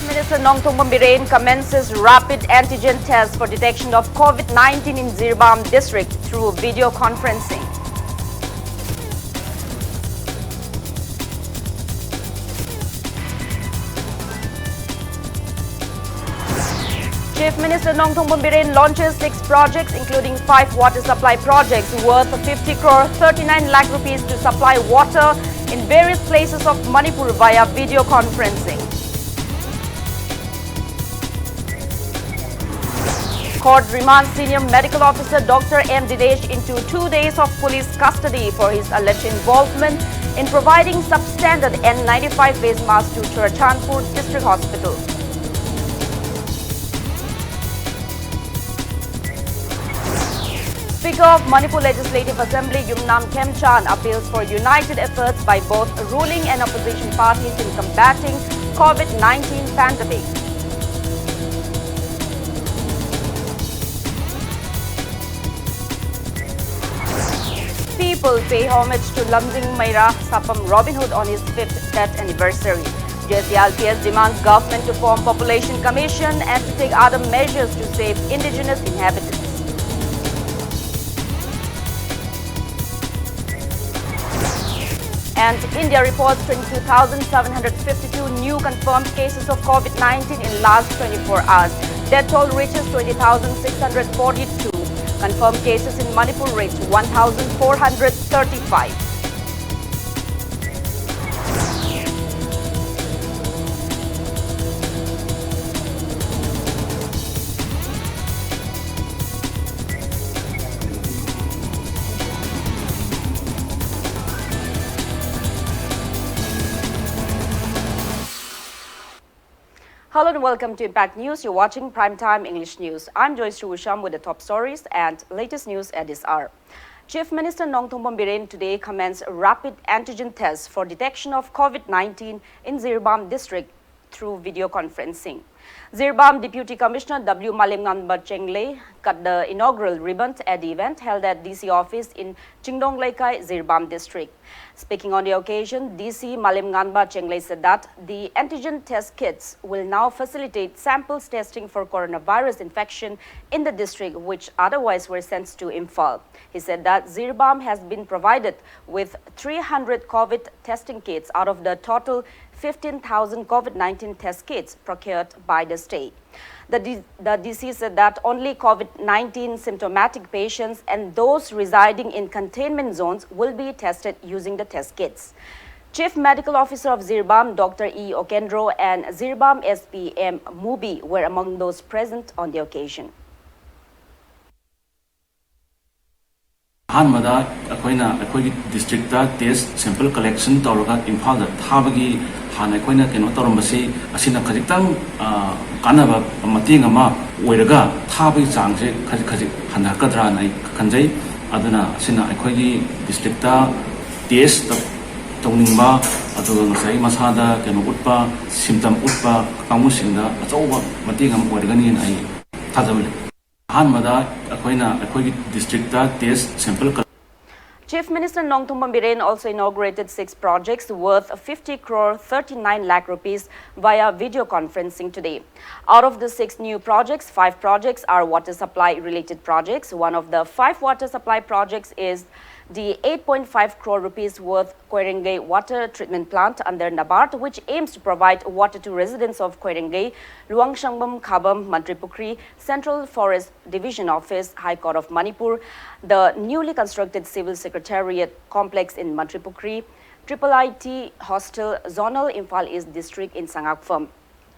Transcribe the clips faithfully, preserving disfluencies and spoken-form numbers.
Minister Nongthombam Biren commences rapid antigen test for detection of COVID nineteen in Jiribam district through video conferencing. Chief Minister Nongthombam Biren launches six projects, including five water supply projects worth fifty crore thirty-nine lakh rupees to supply water in various places of Manipur via video conferencing. Court remands senior medical officer Doctor M Dinesh into two days of police custody for his alleged involvement in providing substandard N ninety-five face mask to Churachandpur District Hospital. Speaker of Manipur Legislative Assembly Yumnam Khemchand appeals for united efforts by both ruling and opposition parties in combating COVID nineteen pandemic. People pay homage to Lamjing Meira Sapam Robin Hood on his fifth death anniversary. J C R P S demands government to form population commission and to take other measures to save indigenous inhabitants. And India reports twenty-two thousand seven hundred fifty-two new confirmed cases of COVID nineteen in last twenty-four hours. Death toll reaches twenty thousand six hundred forty-two. Confirmed cases in Manipur reach one thousand four hundred thirty-five. Hello and welcome to Impact News. You're watching Prime Time English News. I'm Joyce Rusham with the top stories and latest news at this hour. Chief Minister Nongthombam Biren today commenced rapid antigen tests for detection of COVID nineteen in Jiribam district through video conferencing. Jiribam Deputy Commissioner W Malemnganba Chenglei cut the inaugural ribbon at the event held at D C office in Chingdong Leikai, Jiribam District. Speaking on the occasion, D C Malemnganba Chenglei said that the antigen test kits will now facilitate samples testing for coronavirus infection in the district, which otherwise were sent to Imphal. He said that Jiribam has been provided with three hundred COVID testing kits out of the total fifteen thousand COVID nineteen test kits procured by the state. The, D- the D C said that only COVID nineteen symptomatic patients and those residing in containment zones will be tested using the test kits. Chief Medical Officer of Jiribam, Doctor E Okendro, and Jiribam S P M Mubi were among those present on the occasion. ꯑꯍꯥꯟꯕꯗ ꯑꯩꯈꯣꯏꯅ ꯑꯩꯈꯣꯏꯒꯤ district test sample collection ꯇꯧꯔꯒ ꯏꯝꯐꯥꯜꯗ ꯊꯥꯕꯒꯤ ꯍꯥꯟꯅ ꯑꯩꯈꯣꯏꯅ ꯀꯩꯅꯣ ꯇꯧꯔꯝꯕꯁꯤ, ꯑꯁꯤꯅ ꯈꯖꯤꯛꯇꯪ ꯑ, ꯀꯥꯟꯅꯕ ꯃꯇꯦꯡ ꯑꯃ ꯑꯣꯏꯔꯒ ꯊꯥꯕꯒꯤ ꯆꯥꯡꯁꯦ ꯈꯖꯤꯛ ꯈꯖꯤꯛ ꯍꯟꯊꯔꯛꯀꯗ꯭ꯔꯥꯅ ꯑꯩ ꯈꯟꯖꯩ꯫ ꯑꯗꯨꯅ ꯑꯁꯤꯅ ꯑꯩꯈꯣꯏꯒꯤ ꯗꯤꯁꯇ꯭ꯔꯤꯛꯇ ꯇꯦꯁ ꯇꯧꯅꯤꯡꯕ, ꯑꯗꯨꯒ ꯉꯁꯥꯏ ꯃꯁꯥꯗ ꯀꯩꯅꯣ ꯎꯠꯄ, ꯁꯤꯝꯇꯝ ꯎꯠꯄ ꯀꯥꯡꯕꯨꯁꯤꯡꯗ ꯑꯆꯧꯕ ꯃꯇꯦꯡ ꯑꯃ ꯑꯣꯏꯔꯒꯅꯤꯅ ꯑꯩ ꯊꯥꯖꯕ ꯂꯩ꯫ ꯑꯍꯥꯟꯕꯗ ꯑꯩꯈꯣꯏꯅ ꯑꯩꯈꯣꯏꯒꯤ district test sample Chief Minister Nongthombam Biren also inaugurated six projects worth fifty crore thirty-nine lakh rupees via video conferencing today. Out of the six new projects, five projects are water supply related projects. One of the five water supply projects is the eight point five crore rupees worth Koirengei water treatment plant under NABARD, which aims to provide water to residents of Koirengei, Luangshangam Khabam, Mantripukhri, Central Forest Division Office, High Court of Manipur, the newly constructed Civil Secretariat Complex in Mantripukhri, Triple I T Hostel, Zonal Imphal East District in Sangakpam.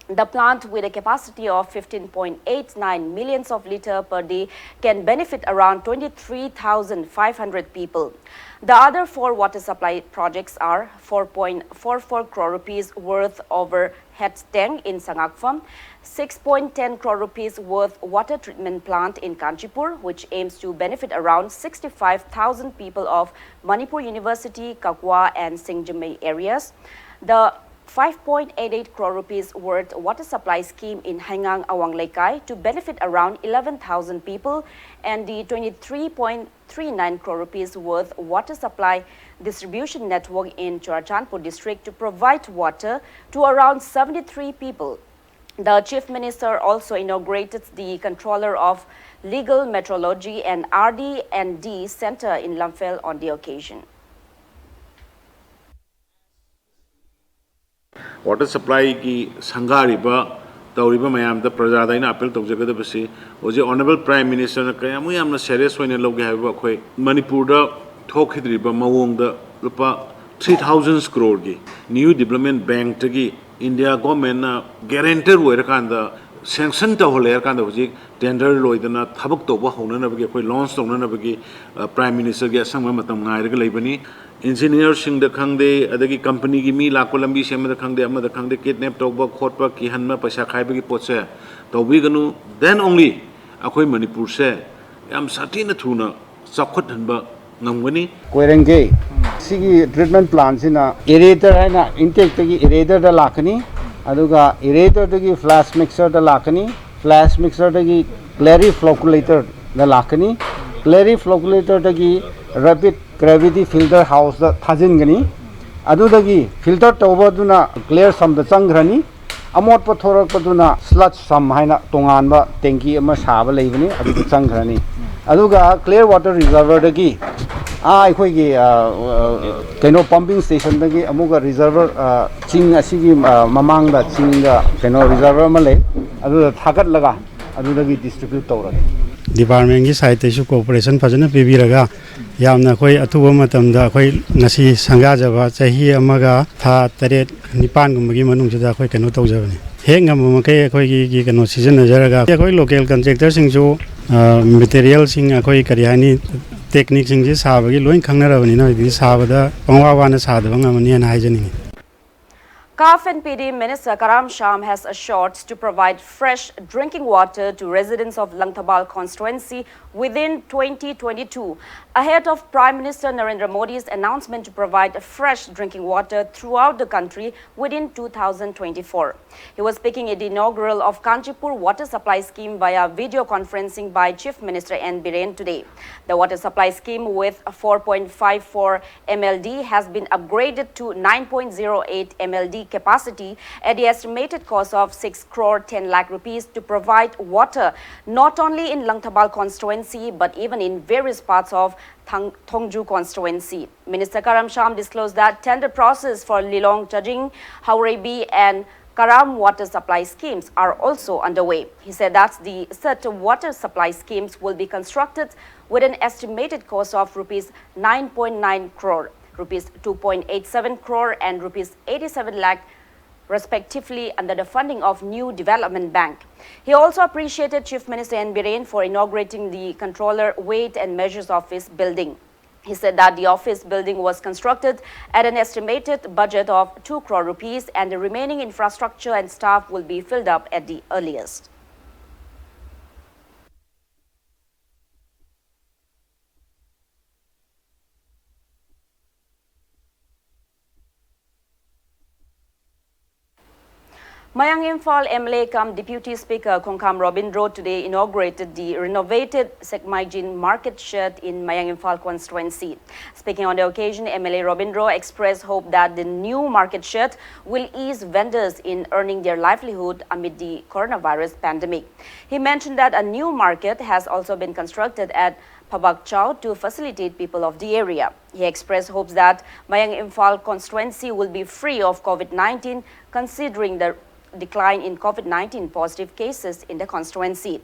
The plant, with a capacity of fifteen point eight nine millions of litre per day, can benefit around twenty-three thousand five hundred people. The other four water supply projects are four point four four crore rupees worth overhead tank in Sangakpam, six point ten crore rupees worth water treatment plant in Kanchipur, which aims to benefit around sixty-five thousand people of Manipur University, Kakwa and Singjamei areas. The five point eight eight crore rupees worth water supply scheme in Heingang Awang Leikai to benefit around eleven thousand people, and the twenty-three point three nine crore rupees worth water supply distribution network in Churachandpur district to provide water to around seventy-three people. The Chief Minister also inaugurated the Controller of Legal Metrology and R D and D Center in Lamphel on the occasion. Water supplyꯒꯤ ꯁꯪꯒꯥꯔꯤꯕ ꯇꯧꯔꯤꯕ ꯃꯌꯥꯝꯗ ꯄ꯭ꯔꯖꯥꯗ ꯑꯩꯅ appeal ꯇꯧꯖꯒꯗꯕꯁꯤ, ꯍꯧꯖꯤꯛ honourable prime ꯃꯤꯅꯤꯁꯇꯔꯅ ꯀꯌꯥꯃꯨꯛ ꯌꯥꯝꯅ serious ꯑꯣꯏꯅ ꯂꯧꯒꯦ ꯍꯥꯏꯕꯕꯨ, ꯑꯩꯈꯣꯏ ꯃꯅꯤꯄꯨꯔꯗ ꯊꯣꯛꯈꯤꯗ꯭ꯔꯤꯕ ꯃꯑꯣꯡꯗ ꯂꯨꯄꯥ three thousand crore ꯒꯤ ꯅ꯭ꯌꯨ ꯗꯤꯕ꯭ꯂꯞꯃꯦꯟ ꯕꯦꯡꯛꯇꯒꯤ ꯏꯟꯗꯤꯌꯥ ꯒꯣꯔꯃꯦꯟꯅ ꯒꯦꯔꯦꯟꯇꯔ ꯑꯣꯏꯔꯀꯥꯟꯗ, ꯁꯦꯡꯁꯟ ꯇꯧꯍꯜꯂꯦ ꯍꯥꯏꯔꯀꯥꯟꯗ ꯍꯧꯖꯤꯛ ꯇꯦꯟꯗꯔ ꯂꯣꯏꯗꯅ ꯊꯕꯛ ꯇꯧꯕ ꯍꯧꯅꯅꯕꯒꯤ, ꯑꯩꯈꯣꯏ ꯂꯣꯟꯁ ꯇꯧꯅꯅꯕꯒꯤ, ꯑ, ꯄ꯭ꯔꯥꯏꯝ ꯃꯤꯅꯤꯁꯇꯔꯒꯤ ꯑꯁꯪꯕ ꯃꯇꯝ ꯉꯥꯏꯔꯒ ꯂꯩꯕꯅꯤ꯫ ꯏꯟꯖꯤꯅꯤꯌꯔꯁꯤꯡꯗ ꯈꯪꯗꯦ, ꯑꯗꯒꯤ ꯀꯝꯄꯅꯤꯒꯤ ꯃꯤ ꯂꯥꯛꯄ ꯂꯝꯕꯤ ꯁꯦꯝꯕꯗ ꯈꯪꯗꯦ, ꯑꯃꯗ ꯈꯪꯗꯦ, ꯀꯤꯗꯅꯦꯞ ꯇꯧꯕ ꯈꯣꯠꯄ, ꯀꯤꯍꯟꯕ, ꯄꯩꯁꯥ ꯈꯥꯏꯕꯒꯤ ꯄꯣꯠꯁꯦ ꯇꯧꯕꯤꯒꯅꯨ꯫ Then only ꯑꯩꯈꯣꯏ ꯃꯅꯤꯄꯨꯔꯁꯦ ꯌꯥꯝ ꯁꯥꯊꯤꯅ ꯊꯨꯅ ꯆꯥꯎꯈꯠꯍꯟꯕ ꯉꯝꯒꯅꯤ꯫ ꯀꯣꯏꯔꯦꯡꯒꯩ ꯁꯤꯒꯤ ꯇ꯭ꯔꯤꯠꯃꯦꯟ ꯄ꯭ꯂꯥꯟꯁꯤꯅ ꯑꯦꯔꯦꯇꯔ ꯍꯥꯏꯅ ꯏꯟꯇꯦꯛꯇꯒꯤ ꯑꯦꯔꯦꯇꯔꯗ ꯂꯥꯛꯀꯅꯤ, ꯑꯗꯨꯒ ꯑꯦꯔꯦꯇꯔꯗꯒꯤ ꯐ꯭ꯂꯥꯁ ꯃꯤꯛꯁꯔꯗ ꯂꯥꯛꯀꯅꯤ, ꯐ꯭ꯂꯥꯁ ꯃꯤꯛꯁꯔꯗꯒꯤ ꯀ꯭ꯂꯦꯔꯤ ꯐ꯭ꯂꯣꯀꯨꯂꯦꯇꯔꯗ ꯂꯥꯛꯀꯅꯤ, ꯀ꯭ꯂꯦꯔꯤ ꯐ꯭ꯂꯣꯀꯨꯂꯦꯇꯔꯗꯒꯤ ꯔꯦꯄꯤꯠ ꯒ꯭ꯔꯦꯚꯤꯇꯤ ꯐꯤꯜꯇꯔ ꯍꯥꯎꯁꯇ ꯊꯥꯖꯤꯟꯒꯅꯤ꯫ ꯑꯗꯨꯗꯒꯤ ꯐꯤꯜꯇꯔ ꯇꯧꯕꯗꯨꯅ ꯀ꯭ꯂꯤꯌꯔ ꯁꯝꯗ ꯆꯪꯈ꯭ꯔꯅꯤ꯫ ꯑꯃꯣꯠꯄ ꯊꯣꯔꯛꯄꯗꯨꯅ ꯁ꯭ꯂꯠꯁ ꯁꯝ ꯍꯥꯏꯅ ꯇꯣꯉꯥꯟꯕ ꯇꯦꯡꯀꯤ ꯑꯃ ꯁꯥꯕ ꯂꯩꯕꯅꯤ, ꯑꯗꯨꯗ ꯆꯪꯈ꯭ꯔꯅꯤ꯫ ꯑꯗꯨꯒ ꯀ꯭ꯂꯤꯌꯔ ꯋꯥꯇꯔ ꯔꯤꯖꯔꯚꯔꯗꯒꯤ ꯑꯥ ꯑꯩꯈꯣꯏꯒꯤ, ꯑ, ꯑ, ꯀꯩꯅꯣ ꯄꯝꯄꯤꯡ ꯁ꯭ꯇꯦꯁꯟꯗꯒꯤ ꯑꯃꯨꯛꯀ ꯔꯤꯖꯔꯚꯔ, ꯑ, ꯆꯤꯡ ꯑꯁꯤꯒꯤ, ꯑ, ꯃꯃꯥꯡꯗ ꯆꯤꯡꯗ ꯀꯩꯅꯣ ꯔꯤꯖꯔꯚꯔ ꯑꯃ ꯂꯩ, ꯑꯗꯨꯗ ꯊꯥꯒꯠꯂꯒ ꯑꯗꯨꯗꯒꯤ ꯗꯤꯁꯇ꯭ꯔꯤꯕ꯭ꯌꯨꯠ ꯇꯧꯔꯒꯦ꯫ ꯗꯤꯄꯥꯔꯠꯃꯦꯟꯒꯤ ꯁꯥꯏꯠꯇꯩꯁꯨ ꯀꯣꯑꯣꯄꯔꯦꯁꯟ ꯐꯖꯅ ꯄꯤꯕꯤꯔꯒ, ꯌꯥꯝꯅ ꯑꯩꯈꯣꯏ ꯑꯊꯨꯕ ꯃꯇꯝꯗ ꯑꯩꯈꯣꯏ ꯉꯁꯤ ꯁꯪꯒꯥꯖꯕ ꯆꯍꯤ ꯑꯃꯒ ꯊꯥ ꯇꯔꯦꯠ ꯅꯤꯄꯥꯟꯒꯨꯝꯕꯒꯤ ꯃꯅꯨꯡꯁꯤꯗ ꯑꯩꯈꯣꯏ ꯀꯩꯅꯣ ꯇꯧꯖꯕꯅꯤ꯫ ꯍꯦꯛ ꯉꯝꯕ ꯃꯈꯩ ꯑꯩꯈꯣꯏꯒꯤ ꯀꯩꯅꯣ ꯁꯤꯖꯤꯟꯅꯖꯔꯒ, ꯑꯩꯈꯣꯏ ꯂꯣꯀꯦꯜ ꯀꯟꯇ꯭ꯔꯦꯛꯇꯔꯁꯤꯡꯁꯨ, ꯑ, ꯃꯦꯇꯔꯤꯌꯦꯜꯁꯤꯡ, ꯑꯩꯈꯣꯏ ꯀꯔꯤ ꯍꯥꯏꯅꯤ, ꯇꯦꯛꯅꯤꯛꯁꯤꯡꯁꯤ ꯁꯥꯕꯒꯤ ꯂꯣꯏ ꯈꯪꯅꯔꯕꯅꯤꯅ, ꯍꯧꯖꯤꯛꯇꯤ ꯁꯥꯕꯗ ꯄꯪꯋꯥ ꯋꯥꯅ ꯁꯥꯗꯕ ꯉꯝꯃꯅꯤꯅ ꯍꯥꯏꯖꯅꯤꯡꯉꯤ꯫ CAF and P D Minister Karam Shyam has assured to provide fresh drinking water to residents of Langthabal constituency within twenty twenty-two, ahead of Prime Minister Narendra Modi's announcement to provide fresh drinking water throughout the country within two thousand twenty-four. He was speaking at the inaugural of Kanchipur water supply scheme via video conferencing by Chief Minister N Biren today. The water supply scheme, with four point five four M L D, has been upgraded to nine point zero eight M L D capacity at the estimated cost of six crore ten lakh rupees to provide water not only in Langthabal constituency but even in various parts of Thang- Thongju constituency. Minister Karam Shyam disclosed that tender process for Lilong Chajing, Haurebi and Karam water supply schemes are also underway. He said that the said water supply schemes will be constructed with an estimated cost of rupees nine point nine crore, rupees two point eight seven crore and rupees eighty-seven lakh respectively under the funding of New Development Bank. He also appreciated Chief Minister N Biren for inaugurating the Controller Weight and Measures Office building. He said that the office building was constructed at an estimated budget of two crore rupees and the remaining infrastructure and staff will be filled up at the earliest. Mayang Imphal M L A cum Deputy Speaker Khongkham Robindro today inaugurated the renovated Sekmaijin Market Shed in Mayang Imphal constituency. Speaking on the occasion, M L A Robindro expressed hope that the new market shed will ease vendors in earning their livelihood amid the coronavirus pandemic. He mentioned that a new market has also been constructed at Phabakchao to facilitate people of the area. He expressed hopes that Mayang Imphal constituency will be free of COVID nineteen, considering the decline in COVID nineteen positive cases in the constituency.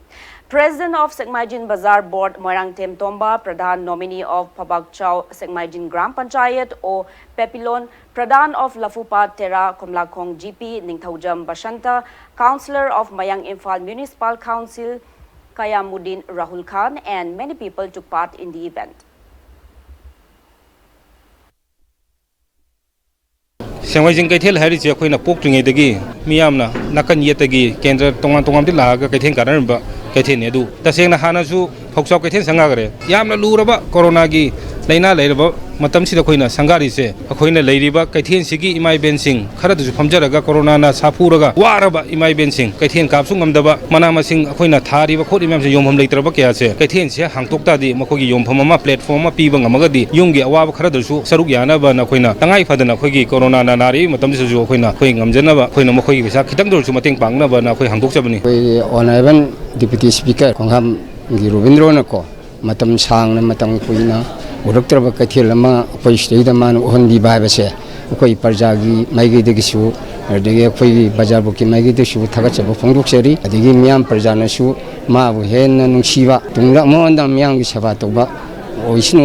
President of Sekmaijin Bazar Board Moirangthem Tomba, Pradhan nominee of Phabakchao Sekmaijin Gram Panchayat O Pepilon, Pradhan of Lafupa Tera Komlakhong G P Ningthaujam Bashanta, Councillor of Mayang Imphal Municipal Council Kayamuddin Rahul Khan and many people took part in the event. ꯁꯦꯡꯃꯥꯏꯖꯤꯡ ꯀꯩꯊꯦꯜ ꯍꯥꯏꯔꯤꯁꯦ ꯑꯩꯈꯣꯏꯅ ꯄꯣꯛꯇ꯭ꯔꯤꯉꯩꯗꯒꯤ ꯃꯤꯌꯥꯝꯅ ꯅꯥꯀꯟ ꯌꯦꯠꯇꯒꯤ ꯀꯦꯟꯗ꯭ꯔ ꯇꯣꯉꯥꯟ ꯇꯣꯉꯥꯟꯕꯗꯒꯤ ꯂꯥꯛꯑꯒ ꯀꯩꯊꯦꯜ ꯀꯥꯟꯅꯔꯝꯕ ꯀꯩꯊꯦꯜꯅꯤ꯫ ꯑꯗꯨ ꯇꯁꯦꯡꯅ ꯍꯥꯟꯅꯁꯨ ꯐꯧꯆꯥꯎ ꯀꯩꯊꯦꯜ ꯁꯪꯒꯥꯈ꯭ꯔꯦ꯫ ꯌꯥꯝꯅ ꯂꯨꯔꯕ ꯀꯣꯔꯣꯅꯥꯒꯤ ꯂꯥꯏꯅꯥ ꯂꯩꯔꯕ ꯃꯇꯝꯁꯤꯗ ꯑꯩꯈꯣꯏꯅ ꯁꯪꯒꯥꯔꯤꯁꯦ, ꯑꯩꯈꯣꯏꯅ ꯂꯩꯔꯤꯕ ꯀꯩꯊꯦꯜꯁꯤꯒꯤ ꯏꯃꯥ ꯏꯕꯦꯟꯁꯤꯡ ꯈꯔꯗꯁꯨ ꯐꯝꯖꯔꯒ ꯀꯣꯔꯣꯅꯥꯅ ꯁꯥꯐꯨꯔꯒ ꯋꯥꯔꯕ ꯏꯃꯥ ꯏꯕꯦꯟꯁꯤꯡ, ꯀꯩꯊꯦꯜ ꯀꯥꯕꯁꯨ ꯉꯝꯗꯕ, ꯃꯅꯥ ꯃꯁꯤꯡ ꯑꯩꯈꯣꯏꯅ ꯊꯥꯔꯤꯕ ꯈꯣꯠꯂꯤꯕ ꯃꯌꯥꯝꯁꯦ ꯌꯣꯟꯐꯝ ꯂꯩꯇ꯭ꯔꯕ ꯀꯌꯥꯁꯦ, ꯀꯩꯊꯦꯜꯁꯦ ꯍꯥꯡꯇꯣꯛ ꯇꯥꯔꯗꯤ ꯃꯈꯣꯏꯒꯤ ꯌꯣꯟꯐꯝ ꯑꯃ, platform ꯑꯃ ꯄꯤꯕ ꯉꯝꯃꯒꯗꯤ ꯌꯨꯝꯒꯤ ꯑꯋꯥꯕ ꯈꯔꯗꯁꯨ ꯁꯔꯨꯛ ꯌꯥꯅꯕꯅ ꯑꯩꯈꯣꯏꯅ ꯇꯉꯥꯏ ꯐꯗꯅ ꯑꯩꯈꯣꯏꯒꯤ ꯀꯣꯔꯣꯅꯥꯅ ꯅꯥꯔꯤꯕ ꯃꯇꯝꯁꯤꯗꯁꯨ ꯑꯩꯈꯣꯏꯅ ꯑꯩꯈꯣꯏ ꯉꯝꯖꯅꯕ ꯑꯩꯈꯣꯏꯅ ꯃꯈꯣꯏꯒꯤ ꯄꯩꯁꯥ ꯈꯤꯇꯪꯗ ꯑꯣꯏꯔꯁꯨ ꯃꯇꯦꯡ ꯄꯥꯡꯅꯕꯅ ꯑꯩꯈꯣꯏ ꯍꯥꯡꯗꯣꯛꯆꯕꯅꯤ꯫ ꯑꯩꯈꯣꯏꯒꯤ Honourable Deputy Speaker ꯈꯣꯡꯈꯥꯝꯒꯤ ꯔꯣꯕꯤꯟꯗ꯭ꯔꯣꯅꯀꯣ ꯃꯇꯝ ꯁꯥꯡꯅ, ꯃꯇꯝ ꯀꯨꯏꯅ ꯎꯔꯛꯇ꯭ꯔꯕ ꯀꯩꯊꯦꯜ ꯑꯃ ꯑꯩꯈꯣꯏ ꯁꯤꯗꯩꯗ ꯃꯥꯅ ꯎꯍꯟꯕꯤꯕ ꯍꯥꯏꯕꯁꯦ ꯑꯩꯈꯣꯏ ꯄ꯭ꯔꯖꯥꯒꯤ ꯃꯥꯏꯀꯩꯗꯒꯤꯁꯨ, ꯑꯗꯒꯤ ꯑꯩꯈꯣꯏꯒꯤ ꯕꯖꯥꯔ ꯕꯣꯔꯗꯀꯤ ꯃꯥꯏꯀꯩꯗꯒꯤꯁꯨ ꯊꯥꯒꯠꯆꯕ ꯐꯣꯡꯗꯣꯛꯆꯔꯤ꯫ ꯑꯗꯒꯤ ꯃꯤꯌꯥꯝ ꯄ꯭ꯔꯖꯥꯅꯁꯨ ꯃꯥꯕꯨ ꯍꯦꯟꯅ ꯅꯨꯡꯁꯤꯕ, ꯇꯨꯡꯗ ꯑꯃꯨꯛ ꯍꯟꯅ ꯃꯤꯌꯥꯝꯒꯤ ꯁꯦꯕꯥ ꯇꯧꯕ ꯑꯣꯏꯁꯅꯨ꯫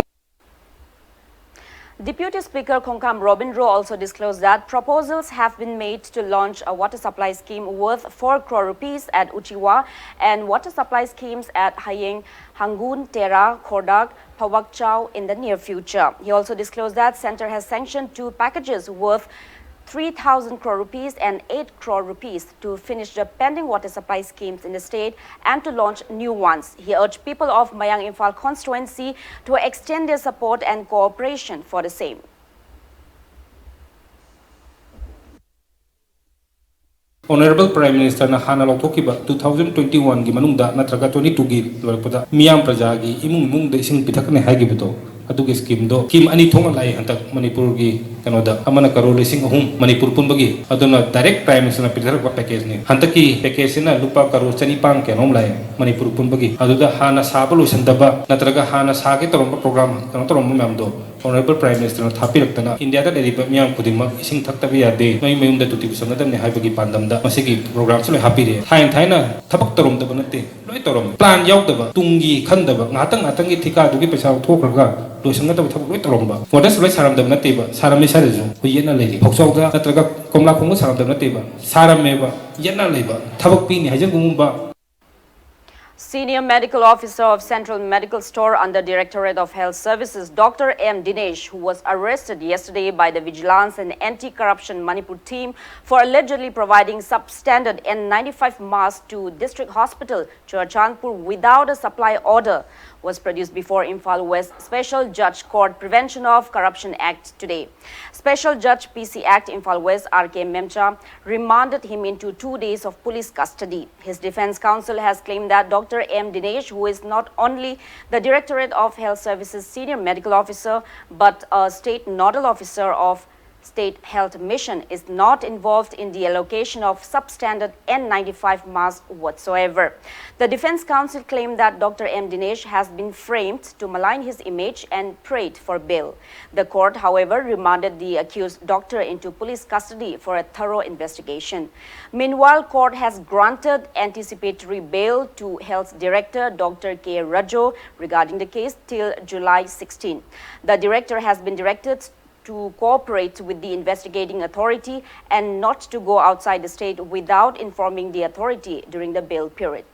Deputy Speaker Khongkham Robin Rao also disclosed that proposals have been made to launch a water supply scheme worth four crore rupees at Uchiwa and water supply schemes at Hayeng, Hangun, Tera, Khordak, Phawakchao in the near future. He also disclosed that Centre has sanctioned two packages worth three thousand crore rupees and eight crore rupees to finish the pending water supply schemes in the state and to launch new ones. He urged people of Mayang Imphal constituency to extend their support and cooperation for the same. Honourable Prime Minister ꯅ ꯍꯥꯟꯅ ꯂꯧꯊꯣꯛꯈꯤꯕ two thousand twenty one ꯒꯤ ꯃꯅꯨꯡꯗ ꯅꯠꯇ꯭ꯔꯒ twenty two ꯒꯤ ꯂꯣꯏꯔꯛꯄꯗ ꯃꯤꯌꯥꯝ ꯄ꯭ꯔꯖꯥꯒꯤ ꯏꯃꯨꯡ ꯏꯃꯨꯡꯗ ꯏꯁꯤꯡ ꯄꯤꯊꯛꯀꯅꯤ ꯍꯥꯏꯈꯤꯕꯗꯣ, ꯑꯗꯨꯒꯤ scheme ꯗꯣ scheme ꯑꯅꯤ ꯊꯣꯛꯅ ꯂꯥꯛꯏ ꯍꯟꯗꯛ ꯃꯅꯤꯄꯨꯔꯒꯤ ꯀꯩꯅꯣꯗ꯫ ꯑꯃꯅ ꯀꯔꯣꯔ ꯂꯤꯁꯤꯡ ꯑꯍꯨꯝ ꯃꯅꯤꯄꯨꯔ ꯄꯨꯝꯕꯒꯤ, ꯑꯗꯨꯅ direct Prime Minister ꯅ ꯄꯤꯊꯔꯛꯄ package ꯅꯤ꯫ ꯍꯟꯗꯛꯀꯤ package ꯁꯤꯅ ꯂꯨꯄꯥ ꯀꯔꯣꯔ ꯆꯅꯤꯄꯥꯟ ꯀꯌꯥꯅꯣꯝ ꯂꯥꯛꯑꯦ ꯃꯅꯤꯄꯨꯔ ꯄꯨꯝꯕꯒꯤ꯫ ꯑꯗꯨꯗ ꯍꯥꯟꯅ ꯁꯥꯕ ꯂꯣꯏꯁꯤꯟꯗꯕ ꯅꯠꯇ꯭ꯔꯒ ꯍꯥꯟꯅ ꯁꯥꯒꯦ ꯇꯧꯔꯝꯕ program ꯀꯩꯅꯣ ꯇꯧꯔꯝꯕ ꯃꯌꯥꯝꯗꯣ Honourable Prime Minister ꯅ ꯊꯥꯕꯤꯔꯛꯇꯅ ꯏꯟꯗꯤꯌꯥꯗ ꯂꯩꯔꯤꯕ ꯃꯤꯌꯥꯝ ꯈꯨꯗꯤꯡꯃꯛ ꯏꯁꯤꯡ ꯊꯛꯇꯕ ꯌꯥꯗꯦ, ꯃꯌꯨꯝ ꯃꯌꯨꯝꯗ ꯇꯣꯇꯤ ꯄꯨꯁꯟꯒꯗꯕꯅꯤ ꯍꯥꯏꯕꯒꯤ ꯄꯥꯟꯗꯝꯗ ꯃꯁꯤꯒꯤ program ꯁꯤ ꯂꯣꯏ ꯍꯥꯞꯄꯤꯔꯦ꯫ ꯊꯥꯏꯅ ꯊꯥꯏꯅ ꯊꯕꯛ ꯇꯧꯔꯝꯗꯕ ꯅꯠꯇꯦ, ꯂꯣꯏ ꯇꯧꯔꯝꯃꯤ꯫ Plan ꯌꯥꯎꯗꯕ, ꯇꯨꯡꯒꯤ ꯈꯟꯗꯕ, ꯉꯥꯏꯍꯥꯛꯇꯪ ꯉꯥꯏꯍꯥꯛꯇꯪꯒꯤ ꯊꯤꯀꯥꯗꯨꯒꯤ ꯄꯩꯁꯥ ꯂꯧꯊꯣꯛꯈ꯭ꯔꯒ ꯂꯣꯏꯁꯟꯒꯗꯕ ꯊꯕꯛ ꯂꯣꯏ ꯇꯧꯔꯝꯕ꯫ Water supply ꯁꯥꯔꯝꯗꯕ ꯅꯠꯇꯦꯕ, ꯁꯥꯔꯝꯃꯤ ꯁ꯭ꯋꯥꯏꯗꯁꯨ꯫ ꯑꯩꯈꯣꯏ ꯌꯦꯠꯅ ꯂꯩꯔꯤ꯫ ꯐꯧꯆꯥꯎꯗ ꯅꯠꯇ꯭ꯔꯒ ꯀꯣꯝꯂꯥꯈꯣꯡꯗ ꯁꯥꯔꯝꯗꯕ ꯅꯠꯇꯦꯕ, ꯁꯥꯔꯝꯃꯦꯕ, ꯌꯦꯠꯅ ꯂꯩꯕ꯫ ꯊꯕꯛ ꯄꯤꯅꯤ ꯍꯥꯏꯖꯒꯨꯝꯕ꯫ Senior Medical Officer of Central Medical Store under Directorate of Health Services, Doctor M Dinesh, who was arrested yesterday by the Vigilance and Anti-Corruption Manipur team for allegedly providing substandard N ninety-five mask to District Hospital, Churachandpur, without a supply order, was produced before Imphal West Special Judge Court Prevention of Corruption Act today. Special Judge P C Act Imphal West R K Memcha remanded him into two days of police custody. His defense counsel has claimed that Doctor M Dinesh, who is not only the Directorate of Health Services Senior Medical Officer but a state nodal officer of State Health Mission, is not involved in the allocation of substandard N ninety-five masks whatsoever. The defense counsel claimed that Doctor M Dinesh has been framed to malign his image and prayed for bail. The court, however, remanded the accused doctor into police custody for a thorough investigation. Meanwhile, court has granted anticipatory bail to Health Director Doctor K Rajo regarding the case till July sixteen. The director has been directed to cooperate with the investigating authority and not to go outside the state without informing the authority during the bail period.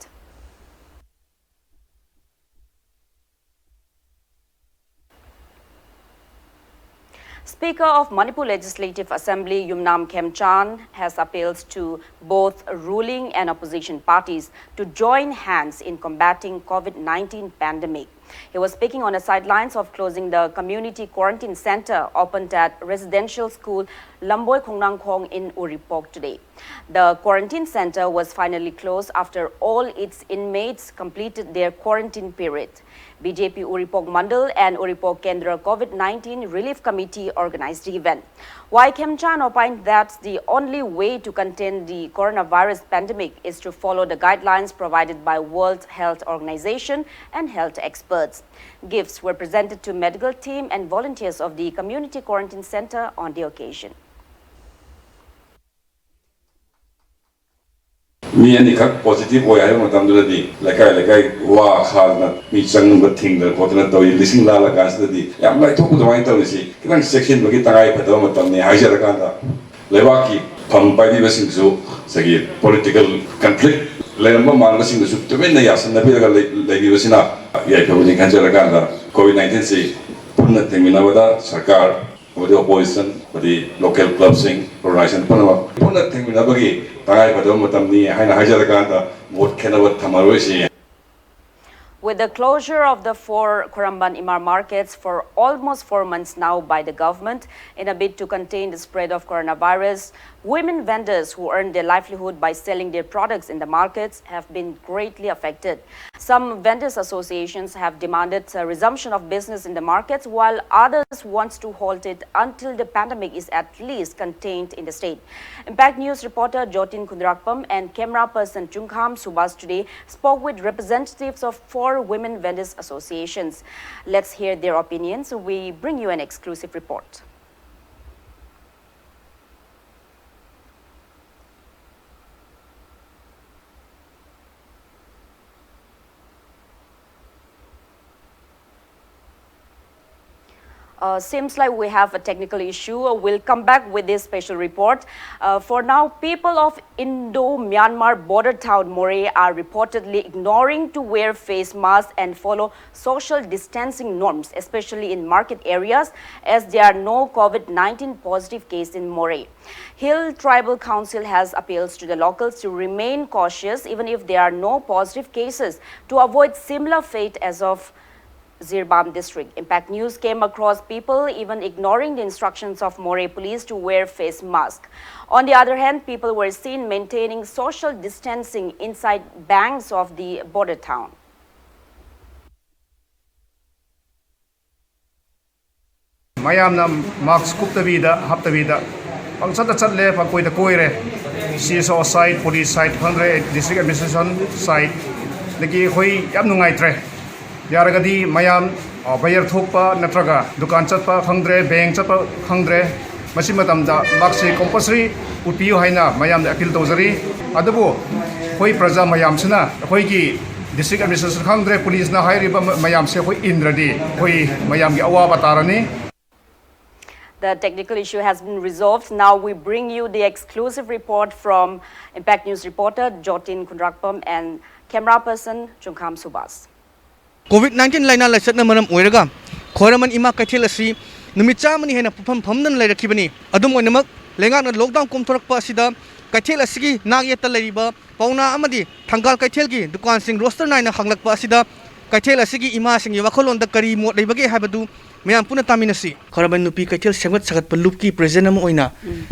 Speaker of Manipur Legislative Assembly Yumnam Khemchand has appealed to both ruling and opposition parties to join hands in combating COVID nineteen pandemic. He was speaking on the sidelines of closing the community quarantine center opened at residential school Lamboi Khongnangkhong in Uripok today. The quarantine center was finally closed after all its inmates completed their quarantine period. B J P Uripok Mandal and Uripok Kendra COVID nineteen Relief Committee organized the event. Y Khemchand opined that the only way to contain the coronavirus pandemic is to follow the guidelines provided by World Health Organization and health experts. Gifts were presented to medical team and volunteers of the community quarantine center on the occasion. ꯃꯤ ꯑꯅꯤꯈꯛ positive ꯑꯣꯏ ꯍꯥꯏꯕ ꯃꯇꯝꯗꯨꯗꯗꯤ ꯂꯩꯀꯥꯏ ꯂꯩꯀꯥꯏ ꯋꯥ ꯈꯥꯗꯅ ꯃꯤ ꯆꯪꯕ ꯊꯤꯡꯗꯅ ꯈꯣꯠꯇꯅ ꯇꯧꯏ꯫ ꯂꯤꯁꯤꯡ ꯂꯥꯜꯂ ꯀꯥꯟꯁꯤꯗꯗꯤ ꯌꯥꯝ ꯂꯥꯏꯊꯣꯛꯄ ꯑꯗꯨꯃꯥꯏꯅ ꯇꯧꯔꯤꯁꯤ ꯈꯤꯇꯪ ꯆꯦꯛꯁꯤꯟꯕꯒꯤ ꯇꯉꯥꯏ ꯐꯗꯕ ꯃꯇꯝꯅꯤ ꯍꯥꯏꯖꯔꯀꯥꯟꯗ, ꯂꯩꯕꯥꯛꯀꯤ ꯐꯝ ꯄꯥꯏꯕꯤꯕꯁꯤꯡꯁꯨ ꯉꯁꯥꯏꯒꯤ ꯄꯣꯂꯤꯇꯤꯀꯦꯜ ꯀꯟꯐ꯭ꯂꯤꯛ ꯂꯩꯔꯝꯕ ꯃꯥꯟꯕꯁꯤꯡꯗꯨꯁꯨ ꯇꯨꯃꯤꯟꯅ ꯌꯥꯁꯟꯅꯕꯤꯔꯒ ꯂꯩ-, ꯂꯩꯕꯤꯕꯁꯤꯅ ꯌꯥꯏꯐꯕꯅꯤ ꯈꯟꯖꯔꯀꯥꯟꯗ COVID nineteenꯁꯤ ꯄꯨꯟꯅ ꯊꯦꯡꯃꯤꯟꯅꯕꯗ ꯁꯔꯀꯥꯔ, ꯑꯃꯗꯤ opposition, ꯑꯃꯗꯤ local clubꯁꯤꯡ, organization ꯄꯨꯝꯅꯃꯛ ꯄꯨꯟꯅ ꯊꯦꯡꯃꯤꯟꯅꯕꯒꯤ ꯇꯉꯥꯏꯐꯗꯕ ꯃꯇꯝꯅꯤ ꯍꯥꯏꯅ ꯍꯥꯏꯖꯔꯀꯥꯟꯗ ꯃꯣꯠ ꯈꯦꯠꯅꯕ ꯊꯝꯃꯔꯣꯏꯁꯤ꯫ With the closure of the four Khurramban Imar markets for almost four months now by the government, in a bid to contain the spread of coronavirus, women vendors who earn their livelihood by selling their products in the markets have been greatly affected. Some vendors associations have demanded a resumption of business in the markets, while others want to halt it until the pandemic is at least contained in the state. Impact News reporter Jotin Khundrakpam and camera person Chungkham Subhas today spoke with representatives of four women vendors associations. Let's hear their opinions. We bring you an exclusive report. Uh, seems like we have a technical issue. We'll come back with this special report. Uh, for now, people of Indo-Myanmar border town Moreh are reportedly ignoring to wear face masks and follow social distancing norms, especially in market areas, as there are no COVID nineteen positive cases in Moreh. Hill Tribal Council has appeals to the locals to remain cautious even if there are no positive cases to avoid similar fate as of Jiribam district. Impact News came across people even ignoring the instructions of Moreh police to wear face mask. On the other hand, people were seen maintaining social distancing inside banks of the border town. ꯃꯌꯥꯝꯅ ꯃꯥꯛꯁ ꯀꯨꯞꯇꯕꯤꯗ ꯍꯥꯞꯇꯕꯤꯗ ꯄꯪꯆꯠꯇ ꯆꯠꯂꯦ, ꯄꯪꯀꯣꯏꯗ ꯀꯣꯏꯔꯦ꯫ CSO side, police side ꯈꯪꯗ꯭ꯔꯦ, district administration side ꯗꯒꯤ ꯑꯩꯈꯣꯏ ꯌꯥꯝ ꯅꯨꯡꯉꯥꯏꯇ꯭ꯔꯦ꯫ ꯌꯥꯔꯒꯗꯤ ꯃꯌꯥꯝ ꯕꯖꯥꯔ ꯊꯣꯛꯄ ꯅꯠꯇ꯭ꯔꯒ ꯗꯨꯀꯥꯟ ꯆꯠꯄ ꯈꯪꯗ꯭ꯔꯦ, ꯕꯦꯡ ꯆꯠꯄ ꯈꯪꯗ꯭ꯔꯦ꯫ ꯃꯁꯤ ꯃꯇꯝꯗ ꯃꯥꯛꯁꯁꯤ compulsory ꯎꯠꯄꯤꯌꯨ ꯍꯥꯏꯅ ꯃꯌꯥꯝꯗ ꯑꯄꯤꯜ ꯇꯧꯖꯔꯤ꯫ ꯑꯗꯨꯕꯨ ꯑꯩꯈꯣꯏ ꯄ꯭ꯔꯖꯥ ꯃꯌꯥꯝꯁꯤꯅ ꯑꯩꯈꯣꯏꯒꯤ district administration ꯈꯪꯗ꯭ꯔꯦ, ꯄꯨꯂꯤꯁꯅ ꯍꯥꯏꯔꯤꯕ ꯃ-, ꯃꯌꯥꯝꯁꯦ ꯑꯩꯈꯣꯏ ꯏꯟꯗ꯭ꯔꯗꯤ ꯑꯩꯈꯣꯏ ꯃꯌꯥꯝꯒꯤ ꯑꯋꯥꯕ ꯇꯥꯔꯅꯤ꯫ The technical issue has been resolved. Now we bring you the exclusive report from Impact News reporter Jotin Khundrakpam and camera person Chungkham Subhas. COVID nineteen ꯂꯥꯏꯅꯥ ꯂꯥꯏꯆꯠꯅ ꯃꯔꯝ ꯑꯣꯏꯔꯒ ꯈ꯭ꯋꯥꯏꯔꯝꯕꯟ ꯏꯃꯥ ꯀꯩꯊꯦꯜ ꯑꯁꯤ ꯅꯨꯃꯤꯠ ꯆꯥꯝꯃꯅꯤ ꯍꯦꯟꯅ ꯄꯣꯠꯐꯝ ꯐꯝꯗꯅ ꯂꯩꯔꯛꯈꯤꯕꯅꯤ꯫ ꯑꯗꯨꯝ ꯑꯣꯏꯅꯃꯛ, ꯂꯩꯉꯥꯛꯅ ꯂꯣꯛꯗꯥꯎꯟ ꯀꯣꯝꯊꯣꯔꯛꯄ ꯑꯁꯤꯗ ꯀꯩꯊꯦꯜ ꯑꯁꯤꯒꯤ ꯅꯥꯛ ꯌꯦꯠꯇ ꯂꯩꯔꯤꯕ ꯄꯥꯎꯅꯥ ꯑꯃꯗꯤ ꯊꯪꯒꯥꯜ ꯀꯩꯊꯦꯜꯒꯤ ꯗꯨꯀꯥꯟꯁꯤꯡ ꯔꯣꯁꯇꯔ ꯅꯥꯏꯅ ꯍꯥꯡꯂꯛꯄ ꯑꯁꯤꯗ ꯀꯩꯊꯦꯜ ꯑꯁꯤꯒꯤ ꯏꯃꯥꯁꯤꯡꯒꯤ ꯋꯥꯈꯜꯂꯣꯟꯗ ꯀꯔꯤ ꯃꯣꯠ ꯂꯩꯕꯒꯦ ꯍꯥꯏꯕꯗꯨ ꯃꯌꯥꯝ ꯄꯨꯟꯅ ꯇꯥꯃꯤꯟꯅꯁꯤ꯫ ꯈ꯭ꯋꯥꯏꯔꯝꯕꯟ ꯅꯨꯄꯤ ꯀꯩꯊꯦꯜ ꯁꯦꯝꯒꯠ ꯁꯥꯒꯠꯄ ꯂꯨꯞꯀꯤ ꯄ꯭ꯔꯦꯁꯤꯗꯦꯟꯠ ꯑꯃ ꯑꯣꯏꯅ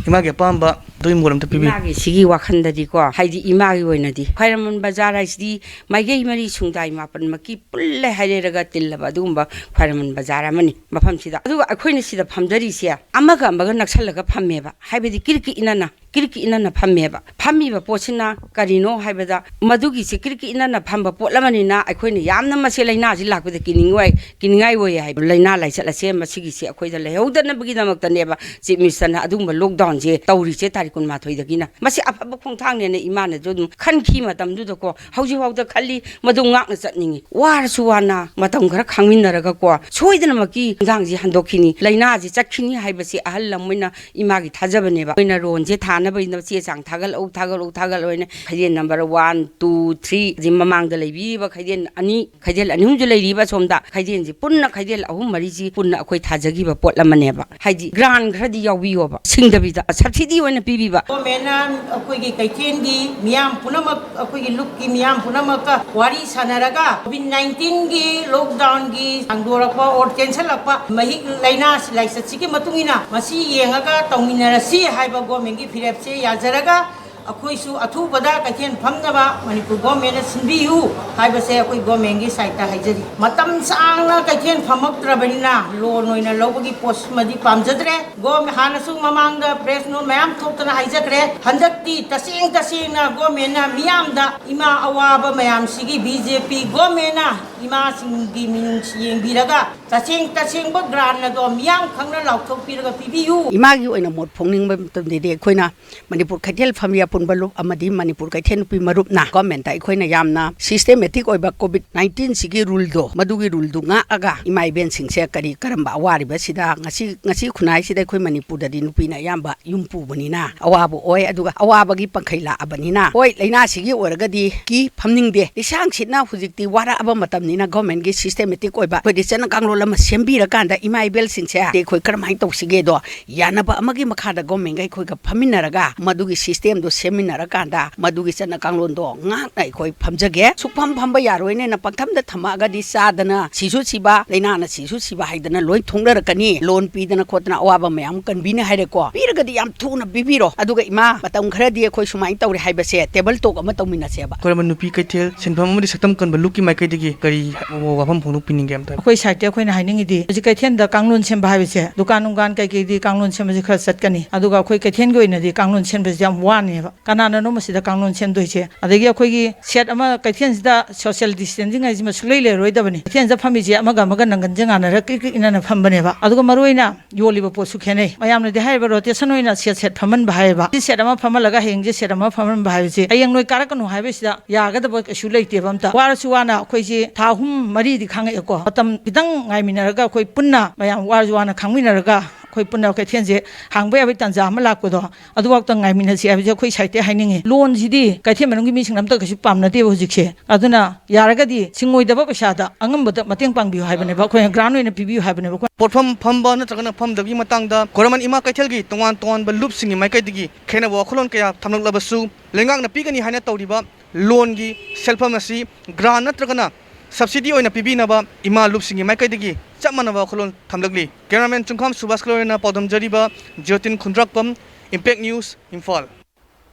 ꯏꯃꯥꯒꯤ ꯑꯄꯥꯝꯕ ꯑꯗꯨꯒꯤ ꯃꯣꯠ ꯑꯝꯇ ꯄꯤꯕꯤꯌꯨ꯫ ꯏꯃꯥꯒꯤ ꯁꯤꯒꯤ ꯋꯥꯈꯜꯗꯗꯤꯀꯣ, ꯍꯥꯏꯗꯤ ꯏꯃꯥꯒꯤ ꯑꯣꯏꯅꯗꯤ ꯈ꯭ꯋꯥꯏꯔꯝꯕꯟ ꯕꯖꯥꯔ ꯍꯥꯏꯁꯤꯗꯤ ꯃꯥꯏꯀꯩ ꯃꯔꯤ ꯁꯨꯡꯗꯥꯏ ꯃꯥꯄꯟꯃꯛꯀꯤ ꯄꯨꯜꯂꯦ ꯍꯥꯏꯔꯦꯔꯒ ꯇꯤꯜꯂꯕ ꯑꯗꯨꯒꯨꯝꯕ ꯈ꯭ꯋꯥꯏꯔꯝꯕꯟ ꯕꯖꯥꯔ ꯑꯃꯅꯤ ꯃꯐꯝꯁꯤꯗ꯫ ꯑꯗꯨꯒ ꯑꯩꯈꯣꯏꯅ ꯁꯤꯗ ꯐꯝꯖꯔꯤꯁꯦ ꯑꯃꯒ ꯑꯃꯒ ꯅꯛꯁꯜꯂꯒ ꯐꯝꯃꯦꯕ, ꯍꯥꯏꯕꯗꯤ ꯀꯤꯔꯤꯛꯀꯤ ꯏꯅꯅ ꯀꯤꯔꯤꯛꯀꯤ ꯏꯅꯅ ꯐꯝꯃꯦꯕ꯫ ꯐꯝꯃꯤꯕ ꯄꯣꯠꯁꯤꯅ ꯀꯔꯤꯅꯣ ꯍꯥꯏꯕꯗ, ꯃꯗꯨꯒꯤꯁꯦ ꯀꯤꯔꯤꯛꯀꯤ ꯏꯅꯅ ꯐꯝꯕ ꯄꯣꯠ ꯑꯃꯅꯤꯅ ꯑꯩꯈꯣꯏꯅ ꯌꯥꯝꯅ ꯃꯁꯤ ꯂꯥꯏꯅꯥꯁꯤ ꯂꯥꯛꯄꯗ ꯀꯤꯅꯤꯡꯉꯥꯏ ꯀꯤꯅꯤꯡꯉꯥꯏ ꯑꯣꯏꯌꯦ ꯍꯥꯏꯕ꯫ ꯂꯥꯏꯅꯥ ꯂꯥꯏꯆꯠ ꯑꯁꯦ ꯃꯁꯤꯒꯤꯁꯦ ꯑꯩꯈꯣꯏꯗ ꯂꯩꯍꯧꯗꯅꯕꯒꯤꯗꯃꯛꯇꯅꯦꯕ ꯆꯤꯐ ꯃꯤꯅꯤꯁꯇꯔꯅ ꯑꯗꯨꯒꯨꯝꯕ ꯂꯣꯛꯗꯥꯎꯟꯁꯦ ꯇꯧꯔꯤꯁꯦ ꯇꯥꯔꯤꯛ ꯀꯨꯟꯃꯥꯊꯣꯏꯗꯒꯤꯅ꯫ ꯃꯁꯤ ꯑꯐꯕ ꯈꯣꯡꯊꯥꯡꯅꯦꯅ ꯏꯃꯥꯅꯁꯨ ꯑꯗꯨꯝ ꯈꯟꯈꯤ ꯃꯇꯝꯗꯨꯗꯀꯣ꯫ ꯍꯧꯖꯤꯛꯐꯥꯎꯗ ꯈꯜꯂꯤ, ꯃꯗꯨ ꯉꯥꯛꯅ ꯆꯠꯅꯤꯡꯉꯤ꯫ ꯋꯥꯔꯁꯨ ꯋꯥꯅ ꯃꯇꯝ ꯈꯔ ꯈꯥꯡꯃꯤꯟꯅꯔꯒꯀꯣ, ꯁꯣꯏꯗꯅꯃꯛꯀꯤ ꯈꯣꯡꯊꯥꯡꯁꯤ ꯍꯟꯗꯣꯛꯈꯤꯅꯤ, ꯂꯥꯏꯅꯥꯁꯤ ꯆꯠꯈꯤꯅꯤ ꯍꯥꯏꯕꯁꯤ ꯑꯍꯜ ꯑꯃ ꯑꯣꯏꯅ ꯏꯃꯥꯒꯤ ꯊꯥꯖꯕꯅꯦꯕ꯫ ꯑꯩꯈꯣꯏꯅ ꯔꯣꯟꯁꯦ ꯊꯥꯅꯕꯒꯤꯗꯃꯛ ꯆꯦ ꯆꯥꯡ ꯊꯥꯒꯠꯂꯛꯎ, ꯊꯥꯒꯠꯂꯛꯎ, ꯊꯥꯒꯠꯂꯛꯎ ꯍꯥꯏꯅ ꯈꯩꯗꯦꯜ ꯅꯝꯕꯔ ꯋꯥꯟ, ꯇꯨ, ꯊ꯭ꯔꯤ, ꯑꯁꯤ ꯃꯃꯥꯡꯗ ꯂꯩꯕꯤꯔꯤꯕ ꯈꯩꯗꯦꯜ ꯑꯅꯤ, ꯈꯩꯗꯦꯜ ꯑꯅꯤ ꯑꯍꯨꯝꯁꯨ ꯂꯩꯔꯤꯕ ꯑꯁꯣꯝꯗ꯫ ꯈꯩꯗꯦꯜꯁꯤ ꯄꯨꯟꯅ, ꯈꯩꯗꯦꯜ ꯑꯍꯨꯝ ꯃꯔꯤꯁꯤ ꯄꯨꯟꯅ ꯑꯩꯈꯣꯏ ꯊꯥꯖꯈꯤꯕ ꯄꯣꯠ ꯑꯃꯅꯦꯕ꯫ ꯍꯥꯏꯗꯤ ꯒ꯭ꯔꯥꯟ ꯈꯔꯗꯤ ꯌꯥꯎꯕꯤꯌꯣꯕ, ꯁꯤꯡꯗꯕꯤꯗ ꯁꯕꯁꯤꯗꯤ ꯑꯣꯏꯅ ꯄꯤꯕꯤꯕ꯫ ꯒꯣꯔꯃꯦꯟꯅ ꯑꯩꯈꯣꯏꯒꯤ ꯀꯩꯊꯦꯜꯒꯤ ꯃꯤꯌꯥꯝ ꯄꯨꯝꯅꯃꯛ, ꯑꯩꯈꯣꯏꯒꯤ ꯂꯨꯞꯀꯤ ꯃꯤꯌꯥꯝ ꯄꯨꯝꯅꯃꯛꯀ ꯋꯥꯔꯤ ꯁꯥꯟꯅꯔꯒ ꯀꯣꯚꯤꯗ ꯅꯥꯏꯟꯇꯤꯟꯒꯤ ꯂꯣꯛꯗꯥꯎꯟꯒꯤ ꯁꯥꯡꯗꯣꯔꯛꯄ ꯑꯣꯔ ꯇꯦꯟꯁꯜꯂꯛꯄ ꯃꯍꯤꯛ ꯂꯥꯏꯅꯥ ꯂꯥꯏꯆꯠꯁꯤꯒꯤ ꯃꯇꯨꯡ ꯏꯟꯅ ꯃꯁꯤ ꯌꯦꯡꯉꯒ ꯇꯧꯃꯤꯟꯅꯔꯁꯤ ꯍꯥꯏꯕ ꯒꯣꯔꯃꯦꯟꯒꯤ ꯐꯤꯔꯦꯞꯁꯦ ꯌꯥꯖꯔꯒ ꯑꯩꯈꯣꯏꯁꯨ ꯑꯊꯨꯕꯗ ꯀꯩꯊꯦꯜ ꯐꯝꯅꯕ ꯃꯅꯤꯄꯨꯔ ꯒꯣꯔꯃꯦꯟꯅ ꯁꯤꯟꯕꯤꯌꯨ ꯍꯥꯏꯕꯁꯦ ꯑꯩꯈꯣꯏ ꯒꯣꯔꯃꯦꯟꯒꯤ ꯁꯥꯏꯠꯇ ꯍꯥꯏꯖꯔꯤ꯫ ꯃꯇꯝ ꯁꯥꯡꯅ ꯀꯩꯊꯦꯜ ꯐꯝꯃꯛꯇ꯭ꯔꯕꯅꯤꯅ ꯂꯣꯟ ꯑꯣꯏꯅ ꯂꯧꯕꯒꯤ ꯄꯣꯠꯁꯤꯃꯗꯤ ꯄꯥꯝꯖꯗ꯭ꯔꯦ꯫ ꯒꯣꯔꯃꯦꯟ ꯍꯥꯟꯅꯁꯨ ꯃꯃꯥꯡꯗ ꯄ꯭ꯔꯦꯁ ꯅꯣꯠ ꯃꯌꯥꯝ ꯊꯣꯛꯇꯅ ꯍꯥꯏꯖꯈ꯭ꯔꯦ꯫ ꯍꯟꯗꯛꯇꯤ ꯇꯁꯦꯡ ꯇꯁꯦꯡꯅ ꯒꯣꯔꯃꯦꯟꯅ ꯃꯤꯌꯥꯝꯗ ꯏꯃꯥ ꯑꯋꯥꯕ ꯃꯌꯥꯝꯁꯤꯒꯤ ꯕꯤ ꯖꯦ ꯄꯤ ꯒꯣꯔꯃꯦꯟꯅ ꯏꯃꯥꯁꯤꯡꯒꯤ ꯃꯤꯅꯨꯡꯁꯤ ꯌꯦꯡꯕꯤꯔꯒ ꯇꯁꯦꯡ ꯇꯁꯦꯡꯕ grant ꯑꯗꯣ ꯃꯤꯌꯥꯝ ꯈꯪꯅ ꯂꯥꯎꯊꯣꯛꯄꯤꯔꯒ ꯄꯤꯕꯤꯌꯨ꯫ ꯏꯃꯥꯒꯤ ꯑꯣꯏꯅ ꯃꯣꯠ ꯐꯣꯡꯅꯤꯡꯕ ꯃꯇꯝꯗꯗꯤ ꯑꯩꯈꯣꯏꯅ ꯃꯅꯤꯄꯨꯔ ꯀꯩꯊꯦꯜ ꯐꯝꯃꯤ ꯑꯄꯨꯟꯕ ꯂꯨꯞ ꯑꯃꯗꯤ ꯃꯅꯤꯄꯨꯔ ꯀꯩꯊꯦꯜ ꯅꯨꯄꯤ ꯃꯔꯨꯞꯅ government ꯇ ꯑꯩꯈꯣꯏꯅ ꯌꯥꯝꯅ systematic ꯑꯣꯏꯕ COVID nineteen ꯁꯤꯒꯤ rule ꯗꯣ, ꯃꯗꯨꯒꯤ rule ꯗꯨ ꯉꯥꯛꯑꯒ ꯏꯃꯥ ꯏꯕꯦꯟꯁꯤꯡꯁꯦ ꯀꯔꯤ ꯀꯔꯝꯕ ꯑꯋꯥꯔꯤꯕꯁꯤꯗ ꯉꯁꯤ, ꯉꯁꯤ ꯈꯨꯟꯅꯥꯏꯁꯤꯗ ꯑꯩꯈꯣꯏ ꯃꯅꯤꯄꯨꯔꯗꯗꯤ ꯅꯨꯄꯤꯅ ꯑꯌꯥꯝꯕ ꯌꯨꯝ ꯄꯨꯕꯅꯤꯅ ꯑꯋꯥꯕ ꯑꯣꯏ, ꯑꯗꯨꯒ ꯑꯋꯥꯕꯒꯤ ꯄꯪꯈꯩ ꯂꯥꯛꯑꯕꯅꯤꯅ, ꯍꯣꯏ, ꯂꯥꯏꯅꯥꯁꯤꯒꯤ ꯑꯣꯏꯔꯒꯗꯤ ꯀꯤ ꯐꯝꯅꯤꯡꯗꯦ, ꯂꯤꯁꯥꯡ ꯁꯤꯠꯅ ꯍꯧꯖꯤꯛꯇꯤ ꯋꯥꯔꯛꯑꯕ ꯃꯇꯝꯅꯤꯅ government ꯒꯤ systematic ꯑꯣꯏꯕ ꯑꯩꯈꯣꯏꯗꯤ ꯆꯠꯅ ꯀꯥꯡꯂꯣꯟ ꯑꯃ ꯁꯦꯝꯕꯤꯔꯀꯥꯟꯗ ꯏꯃꯥ ꯏꯕꯦꯜꯁꯤꯡꯁꯦ ꯑꯩꯈꯣꯏ ꯀꯔꯝꯍꯥꯏꯅ ꯇꯧꯁꯤꯒꯦꯗꯣ ꯌꯥꯅꯕ ꯑꯃꯒꯤ ꯃꯈꯥꯗ government ꯒ ꯑꯩꯈꯣꯏꯒ ꯐꯝꯃꯤꯟꯅꯔꯒ ꯃꯗꯨꯒꯤ system ꯗꯣ ꯁꯦꯝꯃꯤꯟꯅꯔꯀꯥꯟꯗ ꯃꯗꯨꯒꯤ ꯆꯠꯅ ꯀꯥꯡꯂꯣꯟꯗꯣ ꯉꯥꯛꯅ ꯑꯩꯈꯣꯏ ꯐꯝꯖꯒꯦ꯫ ꯁꯨꯛꯐꯝ ꯐꯝꯕ ꯌꯥꯔꯣꯏꯅꯦꯅ ꯄꯪꯊꯝꯗ ꯊꯝꯃꯛꯑꯒꯗꯤ ꯆꯥꯗꯅ ꯁꯤꯁꯨ ꯁꯤꯕ, ꯂꯥꯏꯅꯥꯅ ꯁꯤꯁꯨ ꯁꯤꯕ ꯍꯥꯏꯗꯅ ꯂꯣꯏ ꯊꯣꯛꯅꯔꯛꯀꯅꯤ꯫ Loan ꯄꯤꯗꯅ ꯈꯣꯠꯇꯅ ꯑꯋꯥꯕ ꯃꯌꯥꯝ ꯀꯟꯕꯤꯅꯤ ꯍꯥꯏꯔꯦꯀꯣ꯫ ꯄꯤꯔꯒꯗꯤ ꯌꯥꯝ ꯊꯨꯅ ꯄꯤꯕꯤꯔꯣ꯫ ꯑꯗꯨꯒ ꯏꯃꯥ, ꯃꯇꯝ ꯈꯔꯗꯤ ꯑꯩꯈꯣꯏ ꯁꯨꯃꯥꯏꯅ ꯇꯧꯔꯦ ꯍꯥꯏꯕꯁꯦ table talk ꯑꯃ ꯇꯧꯃꯤꯟꯅꯁꯦꯕ꯫ ꯈꯨꯔꯝꯕ ꯅꯨꯄꯤ ꯀꯩꯊꯦꯜ ꯁꯤꯟꯐꯝ ꯑꯃꯗꯤ ꯁꯛꯇꯝ ꯀꯟꯕ ꯂꯨꯞꯀꯤ ꯃꯥꯏꯀꯩꯗꯒꯤ ꯀꯔꯤ ꯋꯥꯐꯝ ꯐꯣꯡꯗꯣꯛꯄꯤꯅꯤꯡꯒꯦ ꯑꯝꯇ? ꯑꯩꯈꯣꯏ side ꯇ ꯑꯩꯈꯣꯏꯅ ꯍꯥꯏꯅꯤꯡꯉꯤꯗꯤ ꯍꯧꯖꯤꯛ ꯀꯩꯊꯦꯜꯗ ꯀꯥꯡꯂꯣꯟ ꯁꯦꯝꯕ ꯍꯥꯏꯕꯁꯦ ꯗꯨꯀꯥꯟ ꯅꯨꯡꯒꯥꯟ ꯀꯩꯀꯩꯗꯤ ꯀꯥꯡꯂꯣꯟ ꯁꯦꯝꯕꯁꯦ ꯈꯔ ꯆꯠꯀꯅꯤ, ꯑꯗꯨꯒ ꯑꯩꯈꯣꯏ ꯀꯩꯊꯦꯜꯒꯤ ꯑꯣꯏꯅꯗꯤ ꯀꯥꯡꯂꯣꯟ ꯁꯦꯝꯕꯁꯦ ꯌꯥꯝ ꯋꯥꯅꯦꯕ꯫ ꯀꯅꯥꯅꯅꯣ ꯃꯁꯤꯗ ꯀꯥꯡꯂꯣꯟ ꯁꯦꯝꯗꯣꯏꯁꯦ? ꯑꯗꯒꯤ ꯑꯩꯈꯣꯏꯒꯤ set ꯑꯃ ꯀꯩꯊꯦꯜꯁꯤꯗ social distancing ꯍꯥꯏꯁꯤꯃ ꯁꯨꯡꯂꯩ ꯂꯩꯔꯔꯣꯏꯗꯕꯅꯤ꯫ ꯀꯩꯊꯦꯜꯁꯤꯗ ꯐꯝꯃꯤꯁꯦ ꯑꯃꯒ ꯑꯃꯒ ꯅꯪꯒꯟꯁꯦ ꯉꯥꯟꯅꯔ ꯀ꯭ꯔꯤꯛ ꯀ꯭ꯔꯤꯛ ꯏꯟꯅꯅ ꯐꯝꯕꯅꯦꯕ꯫ ꯑꯗꯨꯒ ꯃꯔꯨꯑꯣꯏꯅ ꯌꯣꯜꯂꯤꯕ ꯄꯣꯠꯁꯨ ꯈꯦꯠꯅꯩ꯫ ꯃꯌꯥꯝꯅꯗꯤ ꯍꯥꯏꯔꯤꯕ rotation ꯑꯣꯏꯅ set set ꯐꯝꯍꯟꯕ ꯍꯥꯏꯌꯦꯕ꯫ ꯁꯤ set ꯑꯃ ꯐꯝꯍꯜꯂꯒ ꯍꯌꯦꯡꯁꯦ set ꯑꯃ ꯐꯝꯍꯟꯕ ꯍꯥꯏꯕꯁꯤ ꯍꯌꯦꯡ ꯅꯣꯏ ꯀꯥꯔꯛꯀꯅꯨ ꯍꯥꯏꯕꯁꯤꯗ ꯌꯥꯒꯗꯕ ꯀꯩꯁꯨ ꯂꯩꯇꯦꯕ ꯑꯝꯇ꯫ ꯋꯥꯔꯁꯨ ꯋꯥꯅ ꯑꯩꯈꯣꯏꯁꯦ ꯊꯥ ꯑꯍꯨꯝ ꯃꯔꯤꯗꯤ ꯈꯥꯡꯉꯛꯑꯦꯀꯣ꯫ ꯃꯇꯝ ꯈꯤꯇꯪ ꯉꯥꯏꯃꯤꯟꯅꯔꯒ ꯑꯩꯈꯣꯏ ꯄꯨꯟꯅ ꯃꯌꯥꯝ ꯋꯥꯔꯁꯨ ꯋꯥꯅ ꯈꯥꯡꯃꯤꯟꯅꯔꯒ ꯑꯩꯈꯣꯏ ꯄꯨꯟꯅ ꯀꯩꯊꯦꯜꯁꯦ ꯍꯥꯡꯕ ꯌꯥꯕꯒꯤ ꯇꯥꯟꯖꯥ ꯑꯃ ꯂꯥꯛꯄꯗꯣ ꯑꯗꯨꯐꯥꯎꯗ ꯉꯥꯏꯃꯤꯟꯅꯁꯤ ꯍꯥꯏꯕꯁꯦ ꯑꯩꯈꯣꯏ side ꯇꯩ ꯍꯥꯏꯅꯤꯡꯉꯤ꯫ Loan ꯁꯤꯗꯤ ꯀꯩꯊꯦꯜ ꯃꯅꯨꯡꯒꯤ ꯃꯤꯁꯤꯡꯅ ꯑꯝꯇ ꯀꯩꯁꯨ ꯄꯥꯝꯅꯗꯦꯕ ꯍꯧꯖꯤꯛꯁꯦ꯫ ꯑꯗꯨꯅ ꯌꯥꯔꯒꯗꯤ ꯁꯤꯡꯉꯣꯏꯗꯕ ꯄꯩꯁꯥꯗ ꯑꯉꯝꯕꯗ ꯃꯇꯦꯡ ꯄꯥꯡꯕꯤꯌꯨ ꯍꯥꯏꯕꯅꯦꯕ, ꯑꯩꯈꯣꯏꯅ grant ꯑꯣꯏꯅ ꯄꯤꯕꯤꯌꯨ ꯍꯥꯏꯕꯅꯦꯕ ꯑꯩꯈꯣꯏ꯫ ꯄꯣꯠꯐꯝ ꯐꯝꯕ ꯅꯠꯇ꯭ꯔꯒꯅ ꯐꯝꯗꯕꯒꯤ ꯃꯇꯥꯡꯗ ꯈꯨꯔꯝꯕꯟ ꯏꯃꯥ ꯀꯩꯊꯦꯜꯒꯤ ꯇꯣꯉꯥꯟ ꯇꯣꯉꯥꯟꯕ ꯂꯨꯞꯁꯤꯡꯒꯤ ꯃꯥꯏꯀꯩꯗꯒꯤ ꯈꯦꯠꯅꯕ ꯋꯥꯈꯜꯂꯣꯟ ꯀꯌꯥ ꯊꯝꯂꯛꯂꯕꯁꯨ, ꯂꯩꯉꯥꯛꯅ ꯄꯤꯒꯅꯤ ꯍꯥꯏꯅ ꯇꯧꯔꯤꯕ loan ꯒꯤ ꯁꯦꯜꯐꯝ ꯑꯁꯤ grant ꯅꯠꯇ꯭ꯔꯒꯅ subsidy ꯑꯣꯏꯅ ꯄꯤꯕꯤꯅꯕ ꯏꯃꯥ ꯂꯨꯞꯁꯤꯡꯒꯤ ꯃꯥꯏꯀꯩꯗꯒꯤ ꯆꯞ ꯃꯥꯟꯅꯕ ꯋꯥꯈꯜꯂꯣꯟ ꯊꯝꯂꯛꯂꯤ꯫ Cameraman ꯆꯨꯡꯈꯥꯝ ꯁꯨꯕꯥꯁꯀ ꯂꯣꯏꯅꯅ ꯄꯥꯎꯗꯝꯖꯔꯤꯕ ꯖꯤꯌꯣꯇꯤꯟ ꯈꯨꯟꯗ꯭ꯔꯥꯛꯄꯝ, Impact News, Imphal.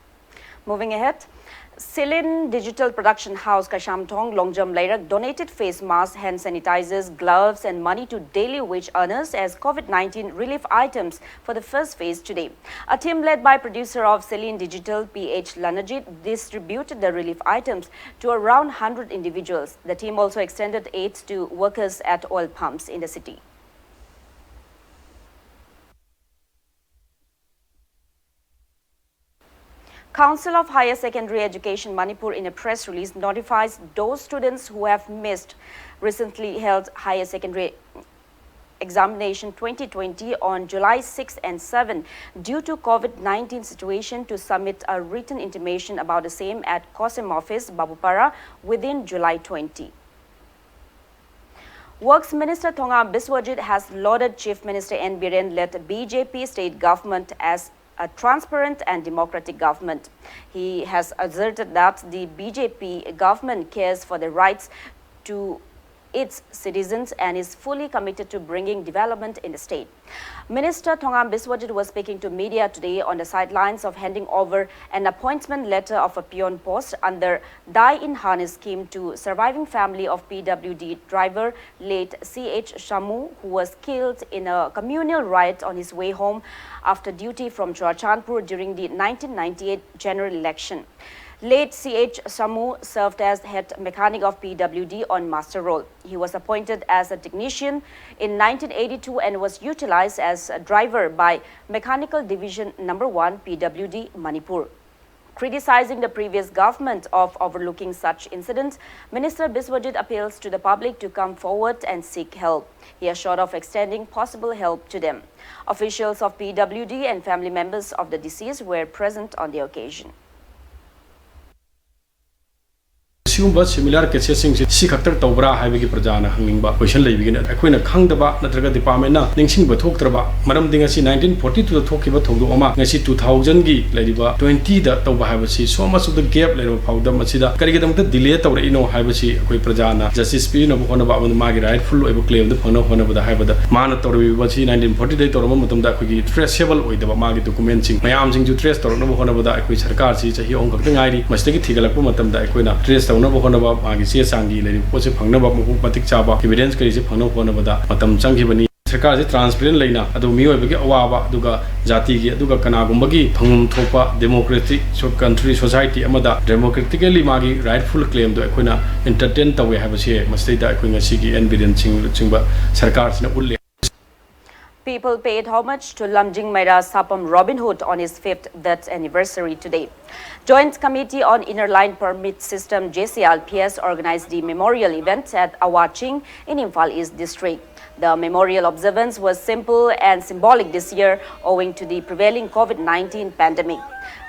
Moving ahead, Silin Digital Production House, Kaishamthong, Longjam Leirak donated face masks, hand sanitizers, gloves, and money to daily wage earners as COVID nineteen relief items for the first phase today. A team led by producer of Silin Digital, P H Lanajit, distributed the relief items to around one hundred individuals. The team also extended aids to workers at oil pumps in the city. Council of Higher Secondary Education Manipur, in a press release, notifies those students who have missed recently held higher secondary examination twenty twenty on July six and seven due to COVID nineteen situation to submit a written intimation about the same at COHSEM office, Babupara, within July twenty. Works Minister Thongam Biswajit has lauded Chief Minister N Biren-led B J P state government as a transparent and democratic government. He has asserted that the B J P government cares for the rights to its citizens and is fully committed to bringing development in the state. Minister Thongam Biswajit was speaking to media today on the sidelines of handing over an appointment letter of a peon post under Die in Harness scheme to surviving family of P W D driver late C H Shamu, who was killed in a communal riot on his way home after duty from Churachandpur during the nineteen ninety-eight general election. Late C H Shamu served as head mechanic of P W D on master roll. He was appointed as a technician in nineteen eighty-two and was utilized as a driver by Mechanical Division Number One, P W D, Manipur. Criticizing the previous government of overlooking such incidents, Minister Biswajit appeals to the public to come forward and seek help. He assured of extending possible help to them. Officials of P W D and family members of the deceased were present on the occasion. ꯁꯤꯒꯨꯝꯕ similar cases ꯁꯤꯡꯁꯤ ꯁꯤ ꯈꯛꯇ ꯇꯧꯕ꯭ꯔꯥ ꯍꯥꯏꯕꯒꯤ ꯄ꯭ꯔꯖꯥꯅ ꯍꯪꯅꯤꯡꯕ question ꯂꯩꯕꯒꯤꯅꯤ꯫ ꯑꯩꯈꯣꯏꯅ ꯈꯪꯗꯕ ꯅꯠꯇ꯭ꯔꯒ department ꯅ ꯅꯤꯡꯁꯤꯡꯕ ꯊꯣꯛꯇ꯭ꯔꯕ, ꯃꯔꯝꯗꯤ ꯉꯁꯤ nineteen forty two ꯗ ꯊꯣꯛꯈꯤꯕ ꯊꯧꯗꯣꯛ ꯑꯃ ꯉꯁꯤ two thousand ꯒꯤ ꯂꯩꯔꯤꯕ twenty ꯗ ꯇꯧꯕ ꯍꯥꯏꯕꯁꯤ, so much of the gap ꯂꯩꯔꯕ ꯐꯥꯎꯕꯗ ꯃꯁꯤꯗ ꯀꯔꯤꯒꯤꯗꯃꯛꯇ delay ꯇꯧꯔꯛꯏꯅꯣ ꯍꯥꯏꯕꯁꯤ ꯑꯩꯈꯣꯏ ꯄ꯭ꯔꯖꯥꯅ justice ꯄꯤꯅꯕ ꯍꯣꯠꯅꯕ ꯑꯃꯗꯤ ꯃꯥꯒꯤ rightful ꯑꯣꯏꯕ claim ꯗꯨ ꯐꯪꯅꯕ ꯍꯣꯠꯅꯕꯗ ꯍꯥꯏꯕꯗ ꯃꯥꯅ ꯇꯧꯔꯤꯕꯁꯤ nineteen forty ꯗꯒꯤ ꯇꯧꯔꯝꯕ ꯃꯇꯝꯗ ꯑꯩꯈꯣꯏꯒꯤ traceable ꯑꯣꯏꯗꯕ ꯃꯥꯒꯤ document ꯁꯤꯡ ꯃꯌꯥꯝꯁꯤꯡꯁꯨ trace ꯇꯧꯔꯛꯅꯕ ꯍꯣꯠꯅꯕꯗ ꯑꯩꯈꯣꯏ ꯁꯔꯀꯥꯔꯁꯤ ꯆꯍꯤ ꯑꯍꯨꯝ ꯈꯛꯇ ꯉꯥꯏꯔꯤ꯫ ꯃꯁꯤꯗꯒꯤ ꯊꯤꯒꯠꯂꯛꯄ ꯃꯇꯝꯗ ꯑꯩꯈꯣꯏꯅ trace ꯇꯧꯅꯕ ꯍꯣꯠꯅꯕ, ꯃꯥꯒꯤ ꯆꯦ ꯆꯥꯡꯒꯤ ꯂꯩꯔꯤꯕ ꯄꯣꯠꯁꯦ ꯐꯪꯅꯕ, ꯃꯄꯨ ꯃꯇꯤꯛ ꯆꯥꯕ evidence ꯀꯔꯤꯁꯦ ꯐꯪꯅꯕ ꯍꯣꯠꯅꯕꯗ ꯃꯇꯝ ꯆꯪꯈꯤꯕꯅꯤ꯫ ꯁꯔꯀꯥꯔꯁꯤ transparent ꯂꯩꯅ, ꯑꯗꯨ ꯃꯤꯑꯣꯏꯕꯒꯤ ꯑꯋꯥꯕ, ꯑꯗꯨꯒ ꯖꯥꯇꯤꯒꯤ, ꯑꯗꯨꯒ ꯀꯅꯥꯒꯨꯝꯕꯒꯤ ꯐꯪꯐꯝ ꯊꯣꯛꯄ democratic so-, country, society ꯑꯃꯗ democratically ꯃꯥꯒꯤ rightful claim ꯗꯨ ꯑꯩꯈꯣꯏꯅ entertain ꯇꯧꯋꯦ ꯍꯥꯏꯕꯁꯦ ꯃꯁꯤꯗꯩꯗ ꯑꯩꯈꯣꯏ ꯉꯁꯤꯒꯤ ꯑꯦꯟ ꯕꯤꯔꯦꯟ ꯁꯤꯡ ꯂꯨꯆꯤꯡꯕ ꯁꯔꯀꯥꯔꯁꯤꯅ ꯎꯠꯂꯦ꯫ People paid homage to Lamjing Meira Sapam Robin Hood on his fifth death anniversary today. Joint Committee on Inner Line Permit System, J C I L P S, organized the memorial event at Awaching in Imphal East District. The memorial observance was simple and symbolic this year owing to the prevailing COVID nineteen pandemic.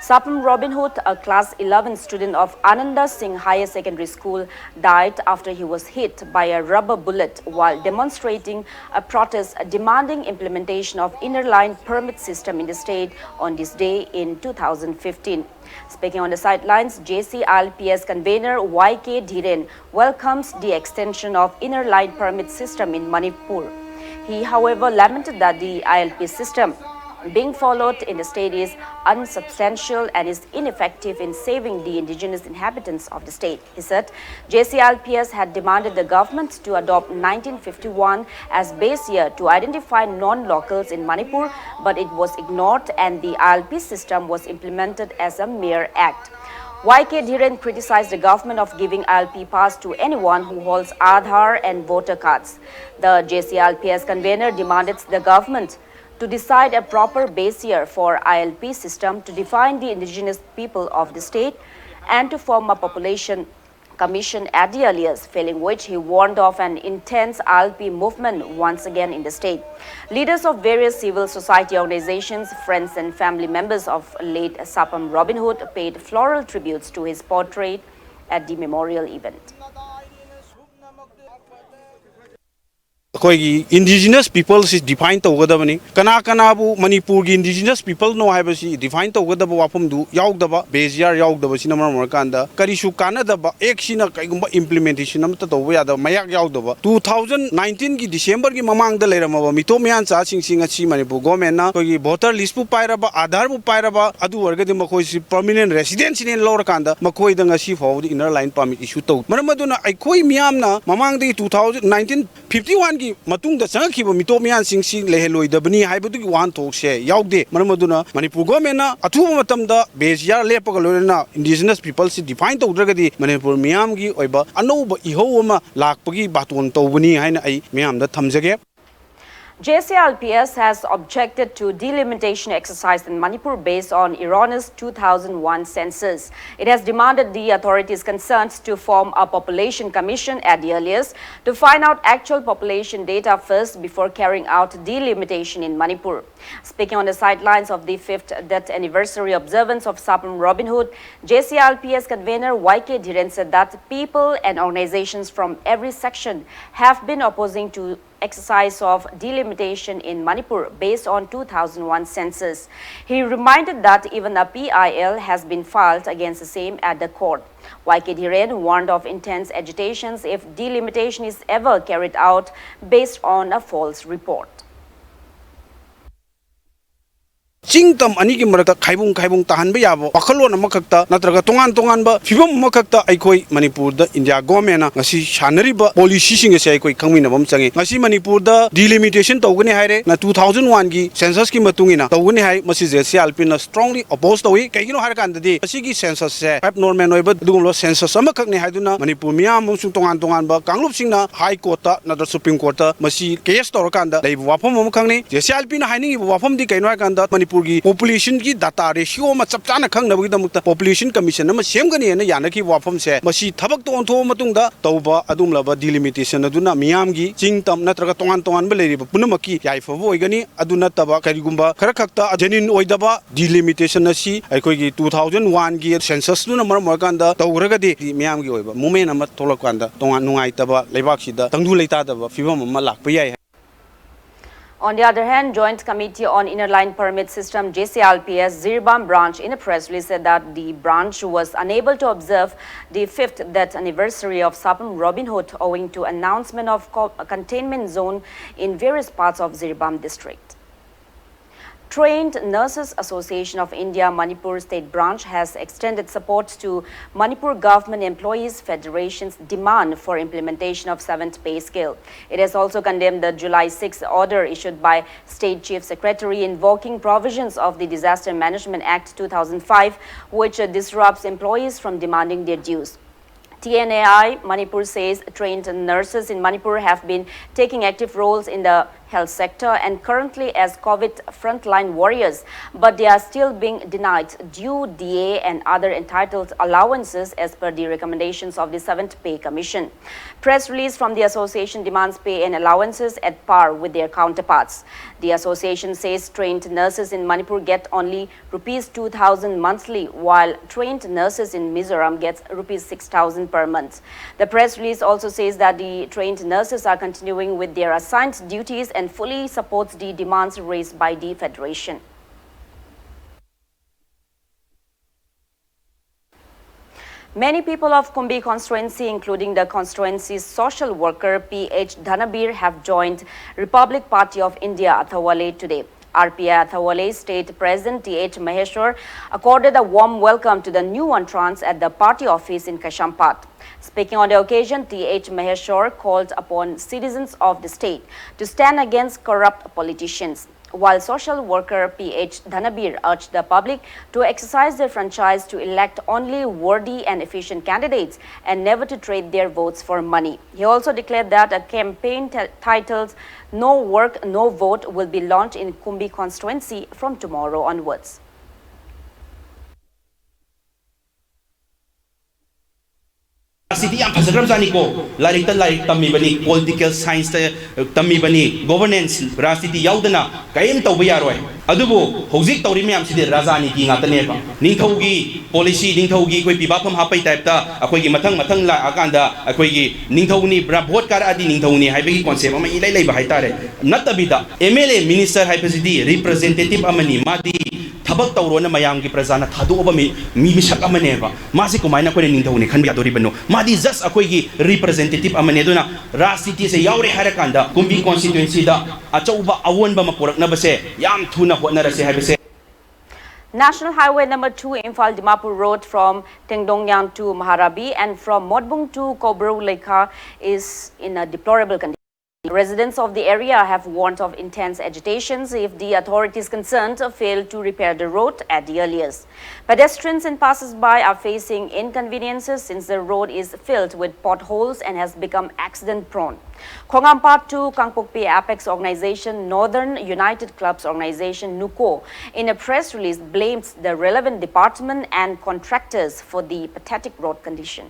Sapam Robin Hood, a class eleven student of Ananda Singh Higher Secondary School, died after he was hit by a rubber bullet while demonstrating a protest demanding implementation of inner line permit system in the state on this day in two thousand fifteen. Speaking on the sidelines, J C I L P S convener Y K Dhiren welcomes the extension of inner line permit system in Manipur. He, however, lamented that the I L P system being followed in the state is unsubstantial and is ineffective in saving the indigenous inhabitants of the state. He said J C I L P S had demanded the government to adopt nineteen fifty-one as base year to identify non-locals in Manipur, but it was ignored and the I L P system was implemented as a mere act. Y K Dhiren criticized the government of giving I L P pass to anyone who holds Aadhaar and voter cards. The J C I L P S convener demanded the government to decide a proper base year for I L P system to define the indigenous people of the state and to form a population commission at the earliest, failing which he warned of an intense I L P movement once again in the state. Leaders of various civil society organizations, friends and family members of late Sapam Robin Hood paid floral tributes to his portrait at the memorial event. ꯑꯩꯈꯣꯏꯒꯤ indigenous ꯄꯤꯄꯜꯁꯤ define ꯇꯧꯒꯗꯕꯅꯤ꯫ ꯀꯅꯥ ꯀꯅꯥꯕꯨ ꯃꯅꯤꯄꯨꯔꯒꯤ indigenous ꯄꯤꯄꯜꯅꯣ ꯍꯥꯏꯕꯁꯤ define ꯇꯧꯒꯗꯕ ꯋꯥꯐꯝꯗꯨ ꯌꯥꯎꯗꯕ, ꯕꯦꯖꯤꯌꯥꯔ ꯌꯥꯎꯗꯕꯁꯤꯅ ꯃꯔꯝ ꯑꯣꯏꯔꯀꯥꯟꯗ ꯀꯔꯤꯁꯨ ꯀꯥꯟꯅꯗꯕ, ꯑꯦꯛꯁꯤꯅ ꯀꯩꯒꯨꯝꯕ ꯏꯝꯄ꯭ꯂꯤꯃꯦꯟꯇꯦꯁꯟ ꯑꯃꯠꯇ ꯇꯧꯕ ꯌꯥꯗꯕ, ꯃꯌꯥꯛ ꯌꯥꯎꯗꯕ꯫ ꯇꯨ ꯊꯥꯎꯖꯟ ꯅꯥꯏꯟꯇꯤꯟꯒꯤ ꯗꯤꯁꯦꯝꯕꯔꯒꯤ ꯃꯃꯥꯡꯗ ꯂꯩꯔꯝꯃꯕ ꯃꯤꯇꯣꯞ ꯃꯤꯌꯥꯟꯆꯥꯁꯤꯡꯁꯤ ꯉꯁꯤ ꯃꯅꯤꯄꯨꯔ ꯒꯣꯔꯃꯦꯟꯅ ꯑꯩꯈꯣꯏꯒꯤ ꯚꯣꯇꯔ ꯂꯤꯁꯄꯨ ꯄꯥꯏꯔꯕ, ꯑꯥꯙꯥꯔꯕꯨ ꯄꯥꯏꯔꯕ, ꯑꯗꯨ ꯑꯣꯏꯔꯒꯗꯤ ꯃꯈꯣꯏꯁꯤ ꯄꯔꯃꯤꯅꯦꯟ ꯔꯦꯁꯤꯗꯦꯟꯁꯤꯅꯦꯅ ꯂꯧꯔꯀꯥꯟꯗ ꯃꯈꯣꯏꯗ ꯉꯁꯤ ꯐꯥꯎꯕꯗ ꯏꯟꯅꯔ ꯂꯥꯏꯟ ꯄꯥꯔꯃꯤꯠ ꯏꯁꯨ ꯇꯧ꯫ ꯃꯔꯝ ꯑꯗꯨꯅ ꯑꯩꯈꯣꯏ ꯃꯤꯌꯥꯝꯅ ꯃꯃꯥꯡꯗꯒꯤ ꯇꯨ ꯊꯥꯎꯖꯟ ꯅꯥꯏꯟꯇꯤꯟ ꯐꯤꯐꯇꯤ ꯋꯥꯟꯒꯤ ꯃꯇꯨꯡꯗ ꯆꯪꯉꯛꯈꯤꯕ ꯃꯤꯇꯣꯞ ꯃꯤꯌꯥꯟꯁꯤꯡꯁꯤ ꯂꯩꯍꯜꯂꯣꯏꯗꯕꯅꯤ ꯍꯥꯏꯕꯗꯨꯒꯤ ꯋꯥꯍꯟꯊꯣꯛꯁꯦ ꯌꯥꯎꯗꯦ꯫ ꯃꯔꯝ ꯑꯗꯨꯅ ꯃꯅꯤꯄꯨꯔ ꯒꯣꯔꯃꯦꯟꯅ ꯑꯊꯨꯕ ꯃꯇꯝꯗ ꯕꯦꯖꯤꯌꯥꯔ ꯂꯦꯞꯄꯒ ꯂꯣꯏꯅꯅ ꯏꯟꯗꯤꯖꯤꯅꯁ ꯄꯤꯄꯜꯁꯤ ꯗꯤꯐꯥꯏꯟ ꯇꯧꯗ꯭ꯔꯒꯗꯤ ꯃꯅꯤꯄꯨꯔ ꯃꯤꯌꯥꯝꯒꯤ ꯑꯣꯏꯕ ꯑꯅꯧꯕ ꯏꯍꯧ ꯑꯃ ꯂꯥꯛꯄꯒꯤ ꯕꯥꯇꯣꯟ ꯇꯧꯕꯅꯤ ꯍꯥꯏꯅ ꯑꯩ ꯃꯤꯌꯥꯝꯗ ꯊꯝꯖꯒꯦ꯫ J C I L P S has objected to delimitation exercise in Manipur based on erroneous two thousand one census. It has demanded the authorities concerned to form a population commission at the earliest to find out actual population data first before carrying out delimitation in Manipur. Speaking on the sidelines of the fifth death anniversary observance of Sapam Robin Hood, J C I L P S convener Y K Dhiren said that people and organizations from every section have been opposing to exercise of delimitation in Manipur based on two thousand one census. He reminded that even a P I L has been filed against the same at the court. Y K Dhiren warned of intense agitations if delimitation is ever carried out based on a false report. ꯆꯤꯡ ꯇꯝ ꯑꯅꯤꯒꯤ ꯃꯔꯛꯇ ꯈꯥꯏꯕꯨꯡ ꯈꯥꯏꯕꯨꯡ ꯇꯥꯍꯟꯕ ꯌꯥꯕ ꯋꯥꯈꯜꯂꯣꯟ ꯑꯃꯈꯛꯇ ꯅꯠꯇ꯭ꯔꯒ ꯇꯣꯉꯥꯟ ꯇꯣꯉꯥꯟꯕ ꯐꯤꯕꯝ ꯑꯃꯈꯛꯇ ꯑꯩꯈꯣꯏ ꯃꯅꯤꯄꯨꯔꯗ ꯏꯟꯗꯤꯌꯥ ꯒꯣꯔꯃꯦꯟꯅ ꯉꯁꯤ ꯁꯥꯟꯅꯔꯤꯕ ꯄꯣꯂꯤꯁꯤꯁꯤꯡ ꯑꯁꯦ ꯑꯩꯈꯣꯏ ꯈꯪꯃꯤꯟꯅꯕ ꯑꯃ ꯆꯪꯉꯤ꯫ ꯉꯁꯤ ꯃꯅꯤꯄꯨꯔꯗ ꯗꯤꯂꯤꯃꯤꯇꯦꯁꯟ ꯇꯧꯒꯅꯤ ꯍꯥꯏꯔꯦ, ꯅ ꯇꯨ ꯊꯥꯎꯖꯟ ꯋꯥꯟꯒꯤ ꯁꯦꯟꯁꯁꯀꯤ ꯃꯇꯨꯡ ꯏꯟꯅ ꯇꯧꯒꯅꯤ ꯍꯥꯏ꯫ ꯃꯁꯤ ꯖꯦ ꯁꯤ ꯑꯥꯔ ꯄꯤꯅ ꯁ꯭ꯇꯔꯣꯡꯂꯤ ꯑꯣꯄꯣꯖ ꯇꯧꯏ꯫ ꯀꯩꯒꯤꯅꯣ ꯍꯥꯏꯔꯀꯥꯟꯗꯗꯤ ꯃꯁꯤꯒꯤ ꯁꯦꯟꯁꯁꯁꯦ ꯑꯦꯕꯅꯣꯔꯃꯦꯜ ꯑꯣꯏꯕ ꯑꯗꯨꯒꯨꯝꯂꯕ ꯁꯦꯟꯁꯁ ꯑꯃꯈꯛꯅꯤ ꯍꯥꯏꯗꯨꯅ ꯃꯅꯤꯄꯨꯔ ꯃꯤꯌꯥꯝ ꯑꯃꯁꯨꯡ ꯇꯣꯉꯥꯟ ꯇꯣꯉꯥꯟꯕ ꯀꯥꯡꯂꯨꯞꯁꯤꯡꯅ ꯍꯥꯏ ꯀꯣꯔꯠꯇ ꯅꯠꯇ꯭ꯔ ꯁꯨꯄ꯭ꯔꯤꯝ ꯀꯣꯔꯠꯇ ꯃꯁꯤ ꯀꯦꯁ ꯇꯧꯔꯀꯥꯟꯗ ꯂꯩꯕ ꯋꯥꯐꯝ ꯑꯃꯈꯛꯅꯤ꯫ ꯖꯦ ꯁꯤ ꯑꯥꯔ ꯄꯤꯅ ꯍꯥꯏꯅꯤꯡꯉꯤꯕ ꯋꯥꯐꯝꯗꯤ ꯀꯩꯅꯣ ꯍꯥꯏꯔꯀꯥꯟꯗ ꯃꯅꯤꯄꯨꯔ ꯒꯤ population ꯒꯤ data ratio ꯑꯃ ꯆꯞ ꯆꯥꯅ ꯈꯪꯅꯕꯒꯤꯗꯃꯛꯇ population commission ꯑꯃ ꯁꯦꯝꯒꯅꯤ ꯍꯥꯏꯅ ꯌꯥꯅꯈꯤꯕ ꯋꯥꯐꯝꯁꯦ, ꯃꯁꯤ ꯊꯕꯛꯇ ꯑꯣꯟꯊꯣꯛꯑ ꯃꯇꯨꯡꯗ ꯇꯧꯕ ꯑꯗꯨꯒꯨꯝꯂꯕ delimitation ꯑꯗꯨꯅ ꯃꯤꯌꯥꯝꯒꯤ ꯆꯤꯡ ꯇꯝ ꯅꯠꯇ꯭ꯔꯒ ꯇꯣꯉꯥꯟ ꯇꯣꯉꯥꯟꯕ ꯂꯩꯔꯤꯕ ꯄꯨꯝꯅꯃꯛꯀꯤ ꯌꯥꯏꯐꯕ ꯑꯣꯏꯒꯅꯤ꯫ ꯑꯗꯨ ꯅꯠꯇꯕ ꯀꯔꯤꯒꯨꯝꯕ ꯈꯔ ꯈꯛꯇ genuine ꯑꯣꯏꯗꯕ delimitation ꯑꯁꯤ ꯑꯩꯈꯣꯏꯒꯤ two thousand one ꯒꯤ census ꯇꯨꯅ ꯃꯔꯝ ꯑꯣꯏꯔꯀꯥꯟꯗ ꯇꯧꯔꯒꯗꯤ ꯃꯤꯌꯥꯝꯒꯤ ꯑꯣꯏꯕ movement ꯑꯃ ꯊꯣꯛꯂꯛꯀꯥꯟꯗ ꯇꯣꯉꯥꯟ ꯅꯨꯡꯉꯥꯏꯇꯕ, ꯂꯩꯕꯥꯛꯁꯤꯗ ꯇꯪꯗꯨ ꯂꯩꯇꯥꯗꯕ ꯐꯤꯕꯝ ꯑꯃ ꯂꯥꯛꯄ ꯌꯥꯏ꯫ On the other hand, Joint Committee on Inner Line Permit System, J C I L P S, Jiribam branch in a press release said that the branch was unable to observe the fifth death anniversary of Sapam Robin Hood owing to announcement of co-, containment zone in various parts of Jiribam district. Trained Nurses Association of India Manipur State Branch has extended support to Manipur Government Employees Federation's demand for implementation of seventh pay scale. It has also condemned the July sixth order issued by State Chief Secretary invoking provisions of the Disaster Management Act two thousand five, which, uh, disrupts employees from demanding their dues. T N A I Manipur says trained nurses in Manipur have been taking active roles in the health sector and currently as COVID frontline warriors, but they are still being denied due D A and other entitled allowances as per the recommendations of the Seventh Pay Commission. Press release from the association demands pay and allowances at par with their counterparts. The association says trained nurses in Manipur get only rupees two thousand monthly, while trained nurses in Mizoram gets rupees six thousand per month. The press release also says that the trained nurses are continuing with their assigned duties and fully supports the demands raised by the federation. Many people of Kumbi constituency, including the constituency's social worker P H Dhanabir, have joined Republic Party of India Athawale today. R P I Athawale State President T H Maheshwar accorded a warm welcome to the new entrants at the party office in Kaisampad. Speaking on the occasion, T H Maheshwar called upon citizens of the state to stand against corrupt politicians. while social worker P H Dhanabir urged the public to exercise their franchise to elect only worthy and efficient candidates and never to trade their votes for money. He also declared that a campaign t- titled No Work, No Vote will be launched in Kumbi constituency from tomorrow onwards. ꯁꯤꯗꯤ ꯌꯥꯝ ꯐꯖꯈ꯭ꯔꯕꯖꯥꯠꯅꯤꯀꯣ꯫ ꯂꯥꯏꯔꯤꯛꯇ ꯂꯥꯏꯔꯤꯛ ꯇꯝꯃꯤꯕꯅꯤ, political ꯁꯥꯏꯟꯁꯇ ꯇꯝꯃꯤꯕꯅꯤ, ꯒꯣꯚꯔꯅꯦꯟꯁ, ꯔꯥꯖꯅꯤꯇꯤ ꯌꯥꯎꯗꯅ ꯀꯔꯤꯝ ꯇꯧꯕ ꯌꯥꯔꯣꯏ꯫ ꯑꯗꯨꯕꯨ ꯍꯧꯖꯤꯛ ꯇꯧꯔꯤ ꯃꯌꯥꯝꯁꯤꯗꯤ ꯔꯥꯖꯅꯤꯇꯤ ꯉꯥꯛꯇꯅꯦꯕ꯫ ꯅꯤꯡꯊꯧꯒꯤ ꯄꯣꯂꯤꯁꯤ, ꯅꯤꯡꯊꯧꯒꯤ ꯑꯩꯈꯣꯏ ꯄꯤꯕꯥꯛꯐꯝ ꯍꯥꯞꯄꯩ ꯇꯥꯏꯞꯇ ꯑꯩꯈꯣꯏꯒꯤ ꯃꯊꯪ ꯃꯊꯪ ꯂꯥꯛꯑꯀꯥꯟꯗ ꯑꯩꯈꯣꯏꯒꯤ ꯅꯤꯡꯊꯧꯅꯤ, ꯕ꯭ꯔꯥ-, ꯚꯣꯠ ꯀꯥꯔꯛꯑꯗꯤ ꯅꯤꯡꯊꯧꯅꯤ ꯍꯥꯏꯕꯒꯤ ꯀꯣꯟꯁꯦꯞ ꯑꯃ ꯏꯂꯩ ꯂꯩꯕ ꯍꯥꯏꯇꯥꯔꯦ꯫ ꯅꯠꯇꯕꯤꯗ ꯑꯦꯝ ꯑꯦꯜ ꯑꯦ, ꯃꯤꯅꯤꯁꯇꯔ ꯍꯥꯏꯕꯁꯤꯗꯤ ꯔꯤꯄ꯭ꯔꯖꯦꯟꯇꯦꯇꯤꯞ ꯑꯃꯅꯤ꯫ ꯃꯥꯗꯤ ꯊꯕꯛ ꯇꯧꯔꯣꯅ ꯃꯌꯥꯝꯒꯤ ꯄ꯭ꯔꯖꯥꯅ ꯊꯥꯗꯣꯛꯑꯕ ꯃꯤ, ꯃꯤ ꯃꯤꯁꯛ ꯑꯃꯅꯦꯕ꯫ ꯃꯥꯁꯤ ꯀꯃꯥꯏꯅ ꯑꯩꯈꯣꯏꯅ ꯅꯤꯡꯊꯧꯅꯤ ꯈꯟꯕ ꯌꯥꯗꯣꯔꯤꯕꯅꯣ? ꯃꯥꯗꯤ ꯖꯁ ꯑꯩꯈꯣꯏꯒꯤ ꯔꯤꯄ꯭ꯔꯖꯦꯟꯇꯦꯇꯤꯞ ꯑꯃꯅꯦ꯫ ꯑꯗꯨꯅ ꯔꯥꯖꯅꯤꯇꯤꯁꯦ ꯌꯥꯎꯔꯦ ꯍꯥꯏꯔꯀꯥꯟꯗ ꯀꯨꯝꯕꯤ ꯀꯣꯟꯁꯇꯤꯇ꯭ꯋꯦꯟꯁꯤꯗ ꯑꯆꯧꯕ ꯑꯑꯣꯟꯕ ꯑꯃ ꯄꯨꯔꯛꯅꯕꯁꯦ ꯌꯥꯝ ꯊꯨꯅ ꯍꯣꯠꯅꯔꯁꯦ ꯍꯥꯏꯕꯁꯦ꯫ National Highway number two Imphal Dimapur road from Tengdongyang to Maharabi and from Motbung to Kobru Lekha is in a deplorable condition. Residents of the area have warned of intense agitations if the authorities concerned fail to repair the road at the earliest. Pedestrians and passers-by are facing inconveniences since the road is filled with potholes and has become accident-prone. Khongampap to Kangpokpi Apex Organization Northern United Clubs Organization, NUCO, in a press release blames the relevant department and contractors for the pathetic road condition.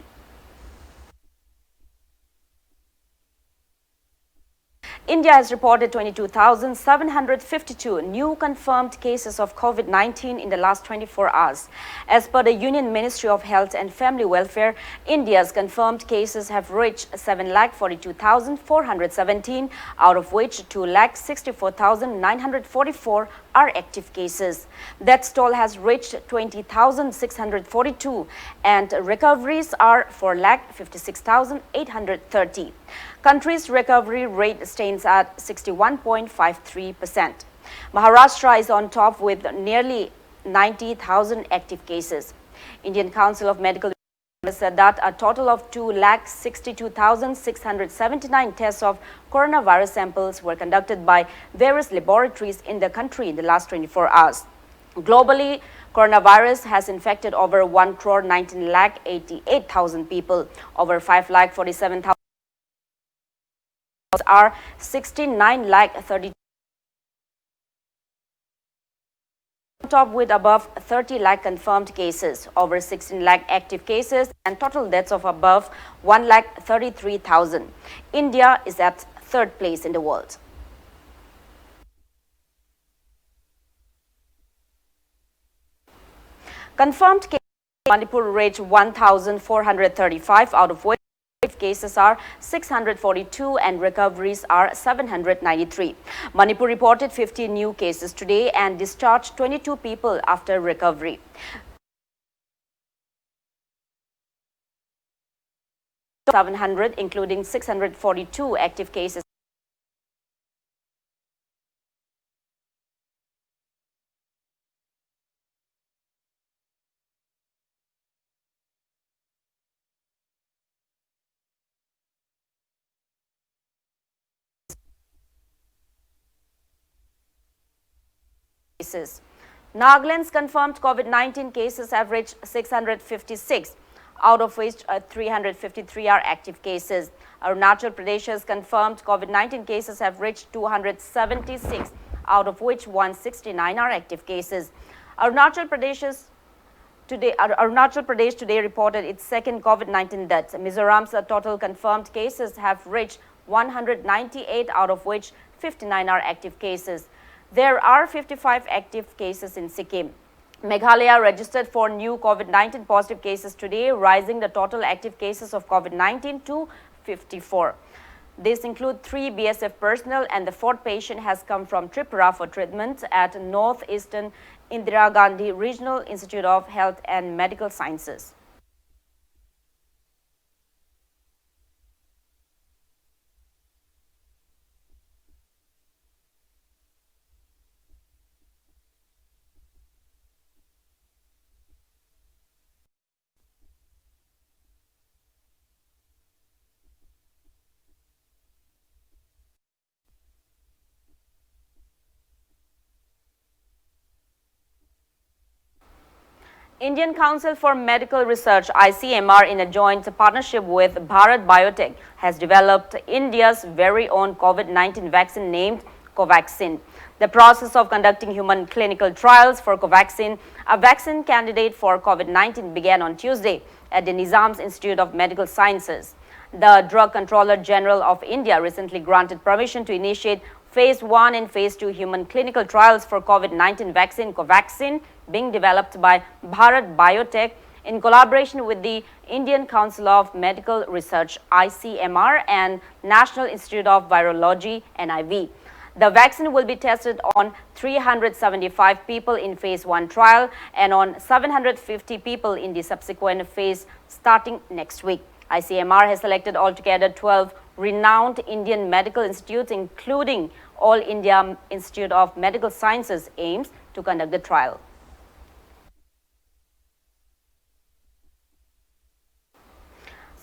India has reported twenty-two thousand seven hundred fifty-two new confirmed cases of COVID nineteen in the last twenty-four hours. As per the Union Ministry of Health and Family Welfare, India's confirmed cases have reached seven lakh forty-two thousand four hundred seventeen, out of which two lakh sixty-four thousand nine hundred forty-four are active cases. Death toll has reached twenty thousand six hundred forty-two and recoveries are four lakh fifty-six thousand eight hundred thirty. Country's recovery rate stands at sixty-one point five three percent. Maharashtra is on top with nearly ninety thousand active cases. Indian Council of Medical said that a total of two lakh sixty-two thousand six hundred seventy-nine tests of coronavirus samples were conducted by various laboratories in the country in the last twenty-four hours. Globally, coronavirus has infected over one crore nineteen lakh eighty-eight thousand people. Over five lakh forty-seven thousand are sixty-nine lakh thirty, top with above thirty lakh confirmed cases, over sixteen lakh active cases, and total deaths of above one lakh thirty-three thousand. India is at third place in the world. Confirmed cases in Manipur reached one thousand four hundred thirty-five, out of which cases are six hundred forty-two and recoveries are seven hundred ninety-three. Manipur reported fifty new cases today and discharged twenty-two people after recovery. Seven hundred, including six hundred forty-two active cases. Cases. Nagaland's confirmed COVID nineteen cases have reached six hundred fifty-six, out of which, uh, three hundred fifty-three are active cases. Arunachal Pradesh's confirmed COVID nineteen cases have reached two hundred seventy-six, out of which one sixty-nine are active cases. Arunachal Pradesh's today, Ar-, Arunachal Pradesh today reported its second COVID nineteen death. Mizoram's, uh, total confirmed cases have reached one hundred ninety-eight, out of which fifty-nine are active cases. There are fifty-five active cases in Sikkim. Meghalaya registered four new COVID nineteen positive cases today, rising the total active cases of COVID nineteen to fifty-four. These include three B S F personnel, and the fourth patient has come from Tripura for treatment at Northeastern Indira Gandhi Regional Institute of Health and Medical Sciences. Indian Council for Medical Research, I C M R, in a joint partnership with Bharat Biotech, has developed India's very own COVID nineteen vaccine named Covaxin. The process of conducting human clinical trials for Covaxin, a vaccine candidate for COVID nineteen, began on Tuesday at the Nizam's Institute of Medical Sciences. The Drug Controller General of India recently granted permission to initiate phase one and phase two human clinical trials for COVID nineteen vaccine Covaxin, being developed by Bharat Biotech in collaboration with the Indian Council of Medical Research, I C M R, and National Institute of Virology, N I V. The vaccine will be tested on three hundred seventy-five people in phase one trial and on seven hundred fifty people in the subsequent phase starting next week. I C M R has selected altogether twelve renowned Indian medical institutes, including All India Institute of Medical Sciences, AIIMS, to conduct the trial.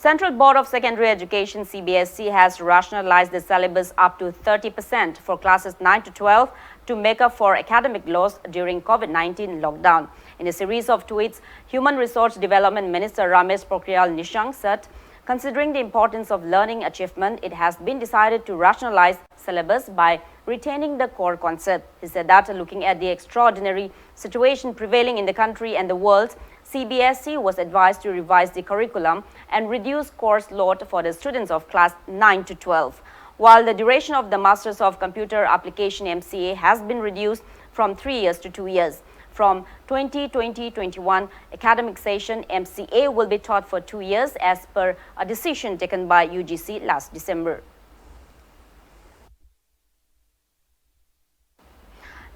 Central Board of Secondary Education, C B S E, has rationalized the syllabus up to thirty percent for classes nine to twelve to make up for academic loss during COVID nineteen lockdown. In a series of tweets, Human Resource Development Minister Ramesh Pokhriyal Nishank said, considering the importance of learning achievement, it has been decided to rationalize syllabus by retaining the core concept. He said that looking at the extraordinary situation prevailing in the country and the world, C B S E was advised to revise the curriculum and reduce course load for the students of class nine to twelve. While the duration of the Masters of Computer Application, M C A, has been reduced from three years to two years. From twenty twenty twenty-one academic session, M C A will be taught for two years as per a decision taken by U G C last December.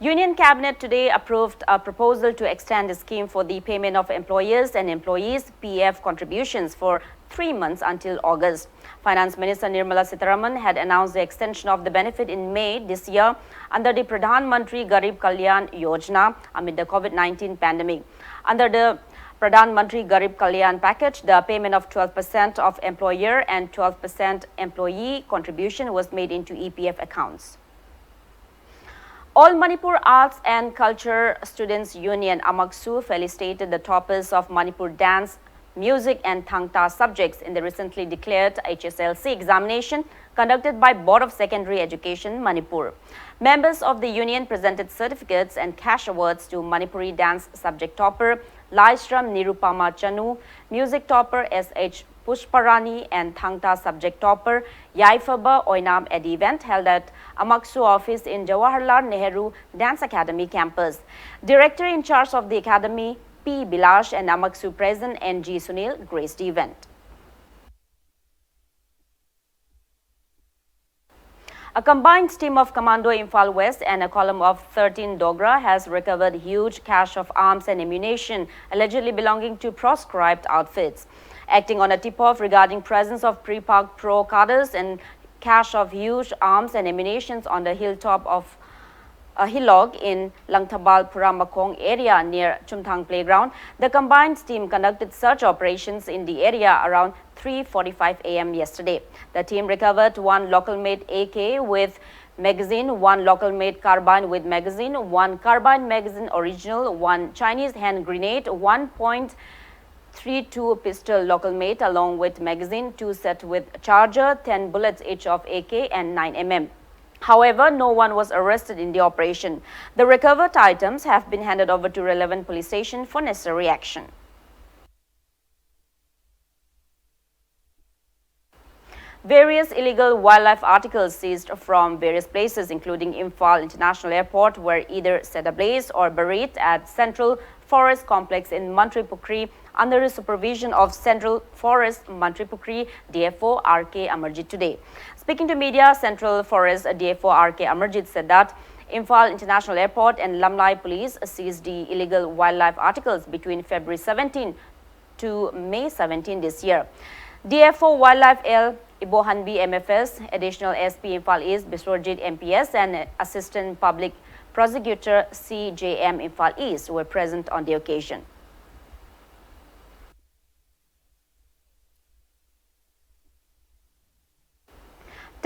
Union Cabinet today approved a proposal to extend the scheme for the payment of employers and employees' P F contributions for three months until August. Finance Minister Nirmala Sitharaman had announced the extension of the benefit in May this year under the Pradhan Mantri Garib Kalyan Yojana amid the COVID nineteen pandemic. Under the Pradhan Mantri Garib Kalyan package, the payment of twelve percent of employer and twelve percent employee contribution was made into E P F accounts. All Manipur Arts and Culture Students Union, AMACSU, felicitated the toppers of Manipur dance, music and Thangta subjects in the recently declared H S L C examination conducted by Board of Secondary Education, Manipur. Members of the union presented certificates and cash awards to Manipuri dance subject topper Laishram Nirupama Chanu, music topper S H Pushparani and Thangta subject topper Yaifaba Oinam at the event held at AMACSU office in Jawaharlal Nehru Dance Academy campus. Director in charge of the academy, P Bilash, and AMACSU President N G Sunil graced the event. A combined team of Commando Imphal West and a column of thirteen Dogra has recovered huge cache of arms and ammunition allegedly belonging to proscribed outfits. Acting on a tip-off regarding presence of Pre-Pak Pro cadres and cache of huge arms and ammunitions on the hilltop of a hillock in Langthabal Puramakong area near Chumthang Playground, the combined team conducted search operations in the area around three forty-five a m yesterday. The team recovered one local-made A K with magazine, one local-made carbine with magazine, one carbine magazine original, one Chinese hand grenade, one point three two pistol local-made along with magazine, two set with charger, ten bullets each of A K and nine M M. However, no one was arrested in the operation. The recovered items have been handed over to relevant police station for necessary action. Various illegal wildlife articles seized from various places, including Imphal International Airport, were either set ablaze or buried at Central Forest Complex in Mantripukri under the supervision of Central Forest Mantripukri D F O R K Amarjit today. Speaking to media, Central Forest D F O R K Amarjit said that Imphal International Airport and Lamlai police seized the illegal wildlife articles between February seventeen to May seventeen this year. D F O Wildlife L Ibohanbi M F S, Additional S P Imphal East Biswajit M P S, and Assistant Public Prosecutor C J M Imphal East were present on the occasion.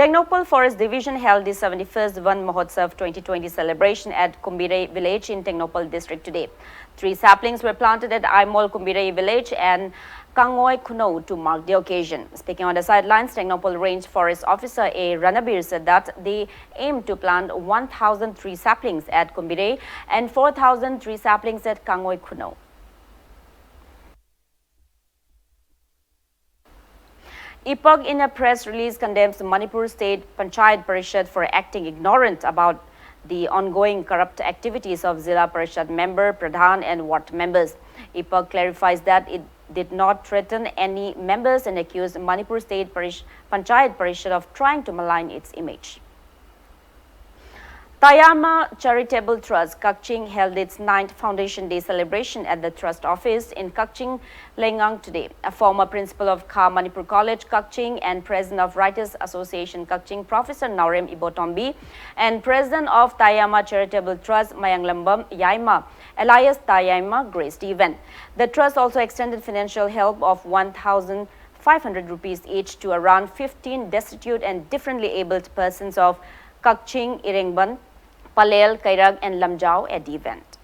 Tengnoupal Forest Division held the seventy-first Van Mahotsav twenty twenty celebration at Kumbirei village in Tengnoupal district today. Three saplings were planted at Aimol Kumbirei village and Kangoi Khunou to mark the occasion. Speaking on the sidelines, Tengnoupal Range Forest Officer A Ranabir said that they aim to plant one thousand tree saplings at Kumbirei and four thousand tree saplings at Kangoi Khunou. IPAC, in a press release, condemns Manipur State Panchayat Parishad for acting ignorant about the ongoing corrupt activities of Zilla Parishad member, Pradhan and ward members. IPAC clarifies that it did not threaten any members and accused Manipur State Parish- Panchayat Parishad of trying to malign its image. Tayama Charitable Trust, Kakching, held its ninth Foundation Day celebration at the Trust office in Kakching, Lengang today. A former principal of Kha Manipur College, Kakching, and president of Writers Association, Kakching, Professor Naorem Ibotombi, and president of Tayama Charitable Trust, Mayanglambam Yaima, alias Tayama, graced the event. The trust also extended financial help of one thousand five hundred rupees each to around fifteen destitute and differently abled persons of Kakching, Irengban, Palel, Kairag, and Lamjao at the event.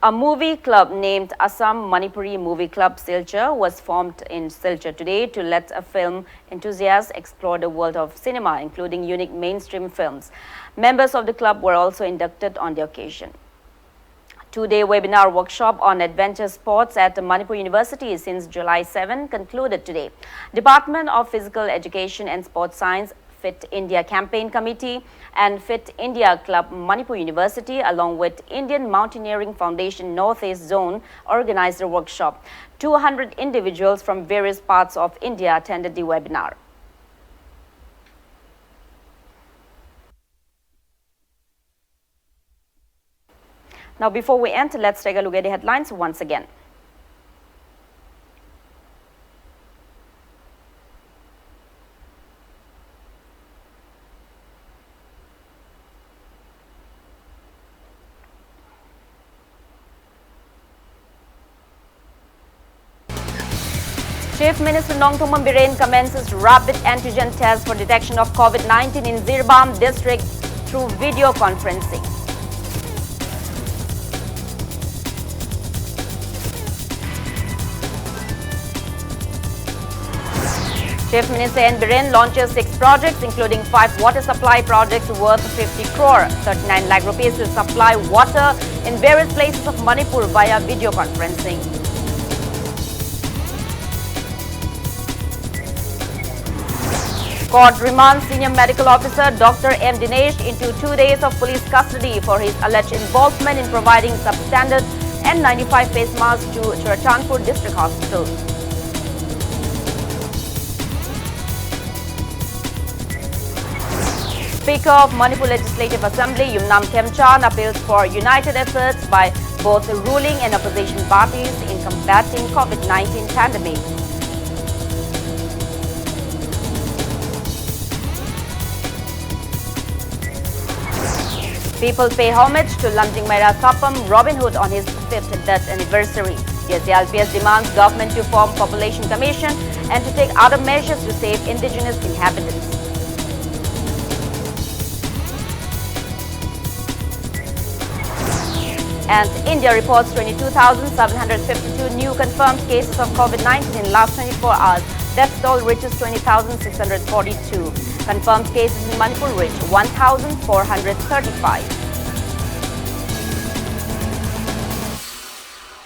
A movie club named Assam Manipuri Movie Club Silchar was formed in Silchar today to let a film enthusiasts explore the world of cinema, including unique mainstream films. Members of the club were also inducted on the occasion. Two-day webinar workshop on adventure sports at Manipur University since July seven concluded today. Department of Physical Education and Sports Science, Fit India Campaign Committee, and Fit India Club Manipur University, along with Indian Mountaineering Foundation Northeast Zone, organized the workshop. Two hundred individuals from various parts of India attended the webinar. Now, before we end, let's take a look at the headlines once again. Chief Minister Nongthombam Biren commences rapid antigen test for detection of COVID nineteen in Jiribam district through video conferencing. Chief Minister N Biren launches six projects, including five water supply projects worth fifty crore, thirty-nine lakh rupees to supply water in various places of Manipur via video conferencing. Court remands senior medical officer Doctor M Dinesh into two days of police custody for his alleged involvement in providing substandard N ninety-five face masks to Churachandpur District Hospital. Speaker of Manipur Legislative Assembly, Yumnam Khemchand, appeals for united efforts by both ruling and opposition parties in combating COVID nineteen pandemic. People pay homage to Lamjing Meira Sappam Robin Hood on his fifth death anniversary. T S A L P S demands government to form population commission and to take other measures to save indigenous inhabitants. And India reports twenty-two thousand seven hundred fifty-two new confirmed cases of COVID nineteen in last twenty-four hours. Death toll reaches twenty thousand six hundred forty-two. Confirmed cases in Manipur reach one thousand four hundred thirty-five.